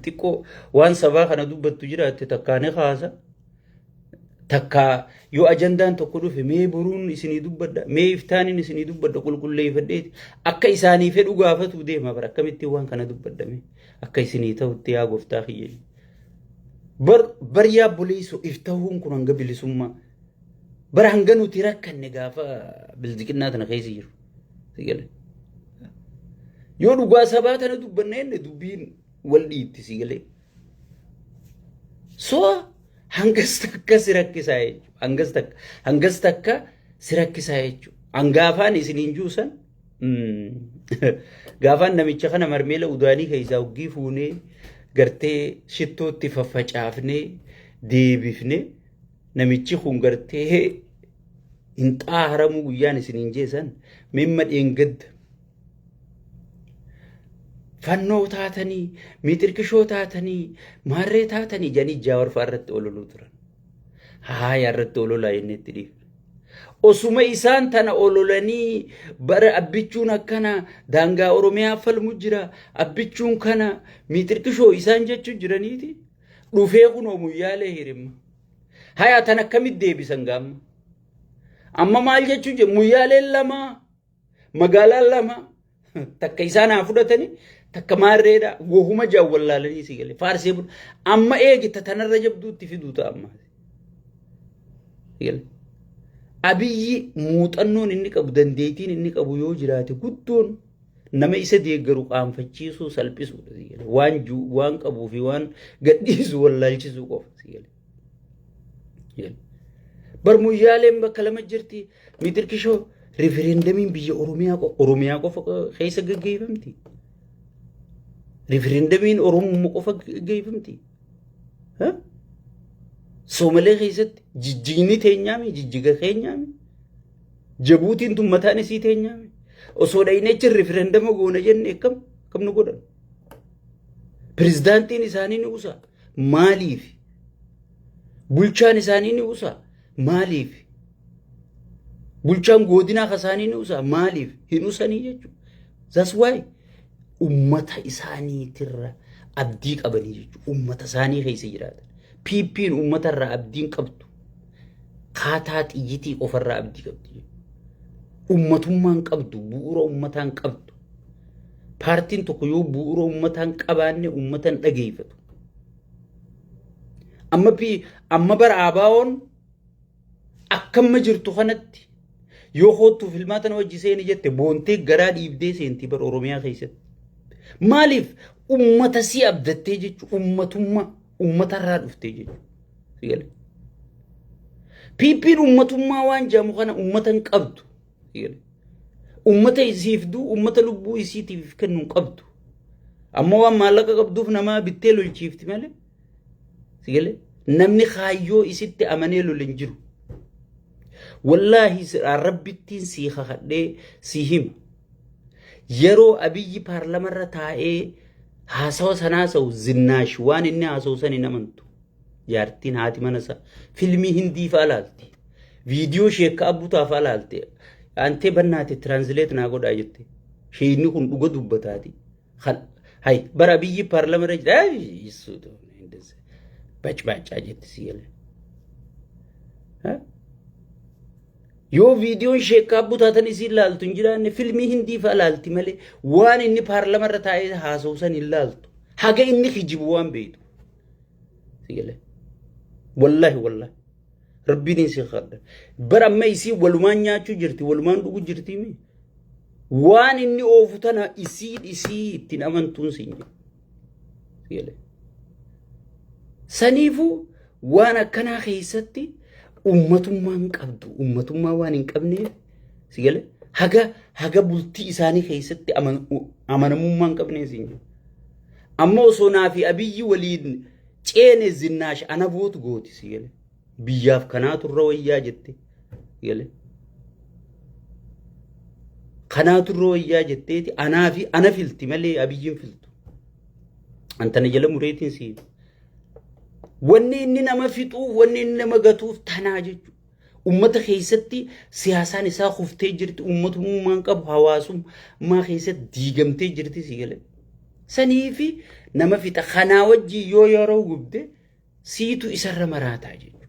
xiqqoo waan sabaa kana dubbattu jiraatte takkaa ni kaasa. Takka yoo ajandaan tokko dhufe, mee boruun isinii dubbadha, mee iftaaniin isinii dubbadha, qulqulleeffadheeti akka isaanii fedhu gaafatu deema. Bara akkamittiin waan kana dubbadhame akka isinii ta'utti, yaa gooftaa kiyya. Bar bar yaa buleessu, if ta'uun kun hanga bilisummaa bara hanga nuti rakkanne gaafa bilziqinnaa tana keessa jiru. Sigale. Yoo dhugaa sabaa tana dubbanne inni dubbiin wal dhiitti, sigalee. So hangas takka si rakkisaa jechuudha. Hangas takka hangas takka si rakkisaa jechuudha. Hangaafaan isiniin juusan gaafaan namicha kana marmeela udaanii keessaa hoggii fuunee gartee shittootti faffacaafnee deebifne, namichi kun gartee hin xaaharamuu guyyaan isiniin jeesan mimma dheengadda. Fannoo taatanii, miixirkishoo taatanii, maarree taatanii jedhanii Jaawar fa'aa irratti ololuu turan. Haaya, irratti ololaa jennee itti dhiifne. Osuma isaan tana ololanii, bara Abbichuun akkana daangaa Oromiyaa falmu jira, Abbichuun kana miixirkishoo isaan jechuu jiraniiti. Dhufee kunoo Muyyaalee hirimma. Haya, tan akkamitti deebisan gaamma? Amma maal jechuu jiru? Muyyaaleen lama, magaalaan lama, takka isaan haa fudhatanii, takka maarreedha, wohuma jaan wallaalanii, si galee faarsee bula. Amma eegita tanarra jabduutti fiduu ta'a amma. Abiyyi muuxannoon inni qabu, dandeettiin inni qabu yoo jiraate guddoon nama isa deeggaru qaanfachiisuu, salphisuudha, si galee. Waan waan qabuu fi waan gadhiisu wallaalchisuu qofa, si galee. Bar Muyyaaleen bakka lama jirti. Miixirkishoo rifereendamiin biyya Oromiyaa qofa keessa gaggeeffamti. Rifereendamiin Oromoo qofa gaggeeffamti. Soomalee keessatti jijjiigni teenyaami, jijjiga keenyaami. Jabuutiin tun mataan isii teenyaami. Osoo dhaynee achi rifereendama goona jenne akkam akkam nu godhan? Pirezidaantiin isaanii ni usa. Maaliif? Bulchaan isaanii ni usa. Maaliif? Bulchaan godinaa isaanii ni usa. Maaliif? Hin usanii jechuudha. That's why ummata isaaniitirra abdii qabanii jechuudha. Ummata isaanii keessa jiraatan. PP'n uummatarraa abdiin qabdu. Kaataa xiyyitii qofarraa abdii qabdi. Uummatummaan qabdu, bu'uura uummataan qabdu. Paartiin tokko yoo bu'uura uummataan qabaanne uummata hin dhageeffatu. Amma amma bara ABO'n akkamma jirtu kanatti yoo koottuu filmaata wajji seeni jette, boontee garaa dhiibdee seenti bara Oromiyaa keessatti. Maaliif? Uummata si abdattee jechuudha. Uummatummaa uummatarraa dhuftee jechuudha. PP'n uummatummaa waan jedhamu kana uummata hin qabdu. Uummata isiif duu, uummata lubbuu isiitiif kennu hin qabdu. Ammoo waan maallaqa qabduuf nama bittee lolchiifti malee. Sigalee namni kaayyoo isitti amanee lole hin jiru. Wallaahi rabbittiin sii kakadhee si hima. Yeroo Abiyyi paarlamarra taa'ee haasawa sanaa haasa'u, Zinnaash waan inni haasa'u san hin amantu. Jaartiin haati mana isaa filmii Hindii fa'aa laalti. Viidiyoo sheekka Abbutaa fa'aa laalte. Antee bannaate translate naa godhaa jette. Sheekni kun dhuga dubbataati. Hay, bara Abiyyi paarlamarra jira. Bacbaacaa jetti, si galee. Yoo viidiyoon sheekkaa Abbutaatan isiin laaltu hin jiraanne, filmii Hindii fa'aa laalti malee waan inni paarlamarra taa'ee haasa'u san hin laaltu. Haga inni kijibu waan beektu. Si galee. Wallaahi, wallaahi. Rabbiin isin kadha. Bara amma isii walumaan nyaachuu jirti, walumaan dhuguu jirti mi? Waan inni oofu tana isii isii ittiin amantuun siin jedhu. Si galee. Saniifuu waan akkanaa keessatti uummatummaa hin qabdu. Uummatummaa waan hin qabneef, si galee, Haga haga bultii isaanii keessatti amanamummaa hin qabne siin jedhu. Amma osoo naa fi Abiyyi waliin ceene Zinnaash ana bootu gooti si gale. Biyyaaf kanaatu irra wayyaa jette gale. Kanaatu irra wayyaa jetteeti anaa fi ana filti malee Abiyyiin filtu. Antana jala mureetiin si. Wanni inni nama fixuuf wanni inni nama gatuuf tanaa jechuudha. Ummata keessatti siyaasaan isaa kuftee jirti, ummatummaan qabu hawaasummaa keessatti diigamtee jirti si galee. Saniifi nama fixa kanaa wajjin yoo yeroo gubde siitu isarra maraataa jechuudha.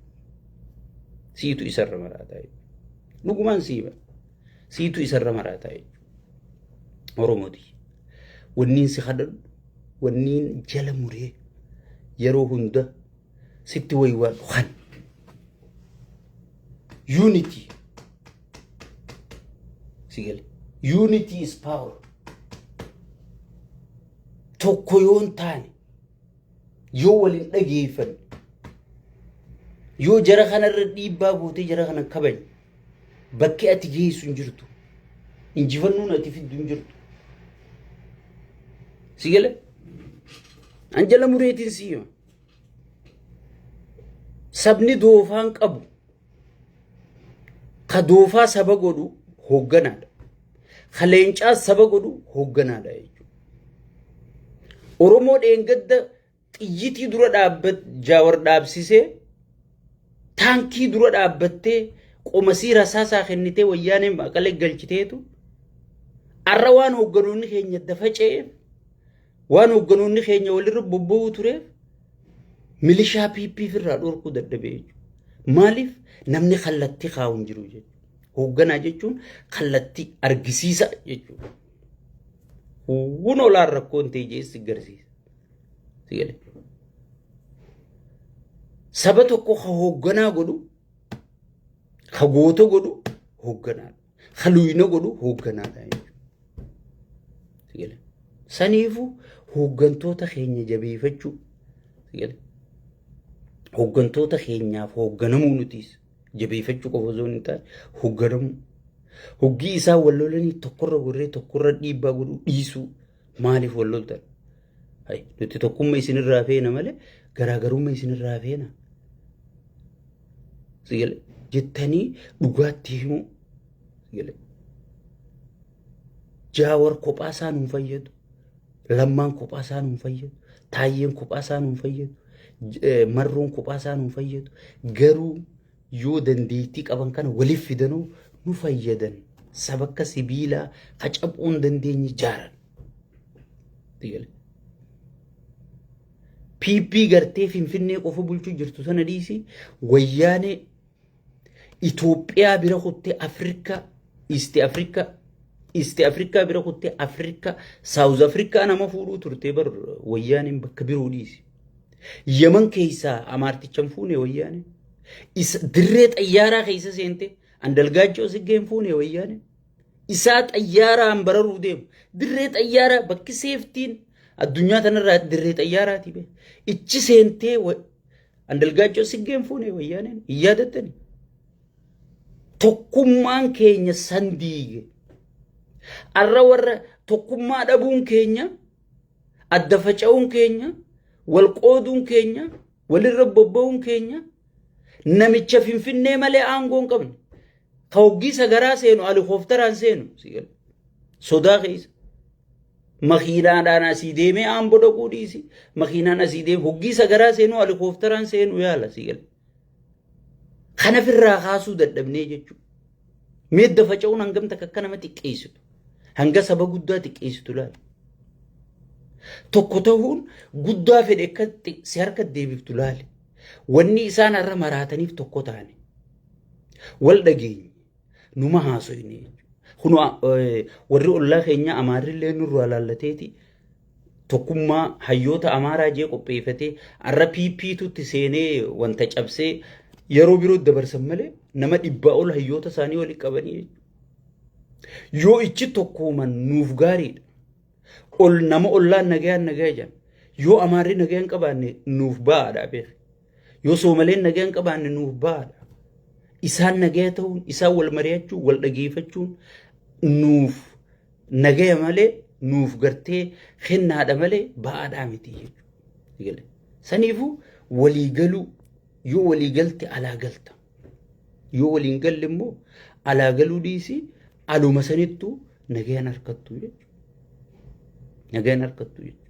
Siitu isarra maraataa jechuudha. Dhugumaan siiba. Siitu isarra maraataa jechuudha. Oromooti. Wanniin si kadhadhu, wanniin jala muree yeroo hunda sitti waywaadhu kan unity si gale. Unity is power. Tokko yoo hin taane, yoo waliin dhageeffanne, yoo jara kanarra dhiibbaa gootee jara kana kabajne, bakki ati geessu hin jirtu, injifannoon ati fiddu hin jirtu. Si gale? An jala mureetiin si hima. Sabni doofaan qabu ka doofaa saba godhu hoogganaadha. Ka leencaa saba godhu hoogganaadha jechuudha. Oromoo dheengadda xiyyitii dura dhaabbat Jaawar dhaabsisee, taankii dura dhaabbattee, qomasii rasaasaa kennitee Wayyaanee Maqalee galchiteetu, arra waan hoogganoonni keenya dafaca'eef, waan hoogganoonni keenya walirra bobba'uu tureef, milishaa PP irraa dhorkuu dadhabee jechuudha. Maaliif? Namni kallattii kaa'u hin jiru jechuudha. Hoogganaa jechuun kallattii argisiisa jechuudha. Kun olaan rakkoon ta'e jeessi garsiisa. Saba tokko ka hoogganaa godhu, ka goota godhu hoogganaadha. Ka luyna godhu hoogganaadha jechuudha. Saniifuu hooggantoota keenya jabeeffachuu, hooggantoota keenyaaf hoogganamuu, nutiis jabeeffachuu qofa osoo hin taane hoogganamuu. Hoggii isaan wal lolanii tokkorra gorree tokkorra dhiibbaa godhuu dhiisuu. Maaliif wal loltan? Nuti tokkummaa isinirraa feena malee garaagarummaa isinirraa feena jettanii dhugaatti himuu. Jaawar kophaa isaa nuun fayyadu. Lammaan kophaa isaa nuun fayyadu. Taayyeen kophaa isaa nuun fayyadu. Marroon kophaa isaa nuun fayyadu. Garuu yoo dandeettii qaban kana waliif fidanuu nu fayyadan. Saba akka sibiilaa ka cabuu hin dandeenye jaaran. PP gartee Finfinnee qofa bulchuu jirtu sana dhiisi, Wayyaanee Itoophiyaa bira kuttee Afrikaa, East Afrikaa, East Afrikaa bira kuttee Afrikaa, South Afrikaa nama fuudhuu turte bar Wayyaaneen, bakka biroo dhiisi. Yaman keessaa amaarticha hin fuune Wayyaaneen. Isa dirree xayyaaraa keessa seente Andalgaachoo Siggee hin fuune Wayyaaneen. Isaa xayyaaraan bararuu deemu. Dirree xayyaaraa bakki seeftiin addunyaa tanarraa dirree xayyaaraati bee. Ichi seentee Andalgaachoo Siggee hin fuune Wayyaaneen, hin yaadattani. Tokkummaan keenya san diige. Arra warra tokkummaa dhabuun keenya, adda faca'uun keenya, wal qooduun keenya, walirra bobba'uun keenya, namicha Finfinnee malee aangoo hin qabne. Ka hoggii sagaraa seenu alikooftaraan seenu sodaa keessa. Makiinaadhaan asii deemee aamboo dhaquu dhiisi. Makiinaan asii deemee hoggii sagaraa seenu alikooftaraan seenu yaala si gala. Kana firraa kaasuu dadhabnee jechuudha. Meedda faca'uun hangam takka akka nama xiqqeessitu. Hanga saba guddaa xiqqeessitu laala. Tokko ta'uun guddaa fedhe akka si harka deebiftu laali. Wanni isaan har'a maraataniif tokko taane. Wal dhageenye. Numa haasoyne jechuudha. Kun warri ollaa keenya Amaarrillee nurraa laallateeti tokkummaa hayyoota Amaaraa jee qopheeffatee har'a PPtutti seenee wanta cabsee yeroo biroo dabarsan malee nama 100 ol hayyoota isaanii walitti qabanii jechuudha. Yoo ichi tokkooman nuuf gaariidha. Ol nama ollaan nagayaan nagaya jedhan. Yoo Amaarri nagayaan qabaanne nuuf ba'aadha beek. Yoo Soomaleen nagayaan qabaanne nuuf ba'aadha. Isaan nagaya ta'uun, isaan wal mari'achuun, wal dhageeffachuun Nuuf nagaya malee, nuuf gartee kennaadha malee ba'aadhaa miti jechuudha. Saniifuu walii galuu, yoo walii galte alaa galta. Yoo waliin galle immoo alaa galuu dhiisii aluma sanittuu nagayaan harkattu jechuudha. Nagayaan harkattu jechuudha.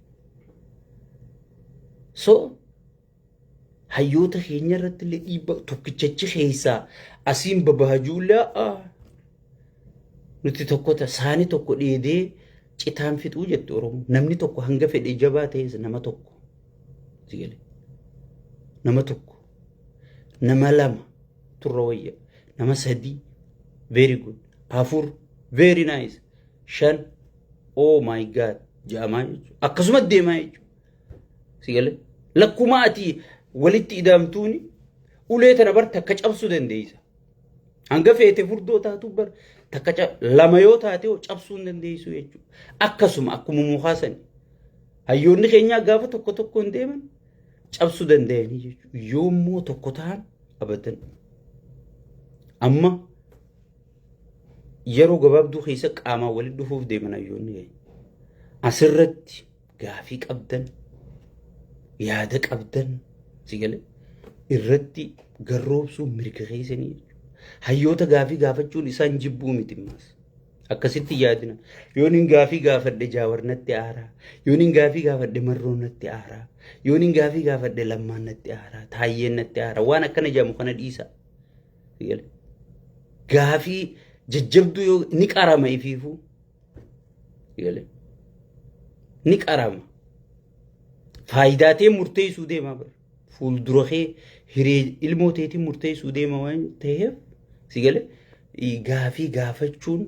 So hayyoota keenya irratti illee dhiibba tokkichachi keessaa asiin babahajuullee nuti tokko saani tokko dheedee citaan fixuu jetti Oromoo. Namni tokko hanga fedhe jabaa ta'es nama tokko. Nama tokko. Nama lama turra wayya. Nama sadii, very good. Afur, very nice. Shan, oh my God, jedhamaa jechuudha. Akkasumas deemaa jechuudha. Sigalee lakkuma ati walitti ida'amtuuni ulee tana bar takka cabsuu dandeessa. Hanga feete furdoo taatu bar takka lama yoo taate cabsuu hin dandeessu jechuudha. Akkasuma akkuma mukaa sani. Hayyoonni keenyaa gaafa tokko tokko hin deeman cabsuu danda'anii jechuudha. Yoommoo tokko ta'an abadan. Amma yeroo gabaabduu keessa qaamaan walitti dhufuuf deeman hayyoonni keenya. Asirratti gaafii qabdan, yaada qabdan, sigalee irratti garroobsuun mirga keessanii jechuudha. Hayyoota gaafii gaafachuun isaan jibbuu miti ammas. Akkasitti yaadina. Yoon hin gaafii gaafadhe Jaawar natti aaraa. Yoon hin gaafii gaafadhe Marroon natti aaraa. Yoon hin gaafii gaafadhe Lammaan natti aaraa. Taayyeen natti aaraa. Waan akkana jedhamu kana dhiisa. Gaafii jajjabduu yoo ni qarama ifiifuu. Ni qarama. Faayidaa ta'e murteessuu deema bara. Fuuldura kee hiree ilmoo teetiin murteessuu deema waan ta'eef, si galee, gaafii gaafachuun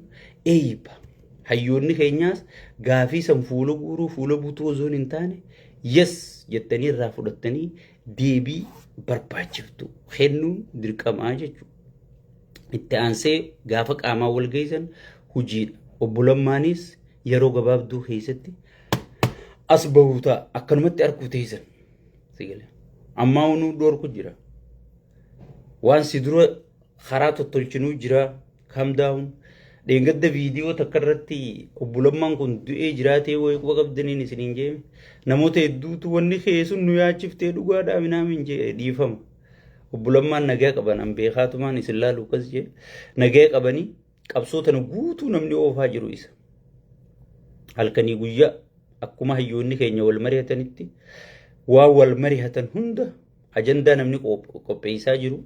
eeyba. Hayyoonni keenyaas gaafii san fuula guuruu, fuula butuu osoo hin taane, yes jettanii irraa fudhattanii deebii barbaachiftu kennuun dirqamaa jechuudha. Itti aansee gaafa qaamaan wal geessan hojiidha. Obbo Lammaanis yeroo gabaabduu keessatti as bahuu ta'a. Akkanumatti arguu teessan. Sigale. Ammaa hunuu dhoorku jira. Waan si dura karaa tottolchinuu jira. Calm down. Dheengadda viidiyoo takka irratti obbo Lammaan kun du'ee jiraatee wayii quba qabdaniin isiniin jee, namoota hedduutu wanni keessun nu yaachiftee dhugaadhaa minaamin jee dhiifama. Obbo Lammaan nagaa qaban, an beekaatumaan isin laalu akkas jee, nagaa qabanii qabsoo tana guutuu namni oofaa jiru isa. Halkanii guyyaa akkuma hayyoonni keenya wal mari'atanitti waan wal mari'atan hunda ajandaa namni qopheessaa jiru,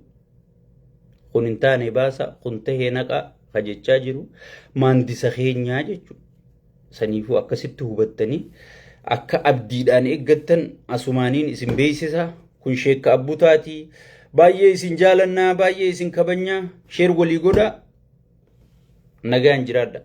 kun hin taane baasa, kun tahee naqaa kajechaa jiru maandisa keenyaa jechuudha. Saniifuu akkasitti hubattanii akka abdiidhaan eeggattan asumaaniin isin beeksisa. Kun sheekka abbutaatii. Baay'ee isin jaalannaa, baay'ee isin kabajnaa, share walii godhaa. Nagaan jiraadha.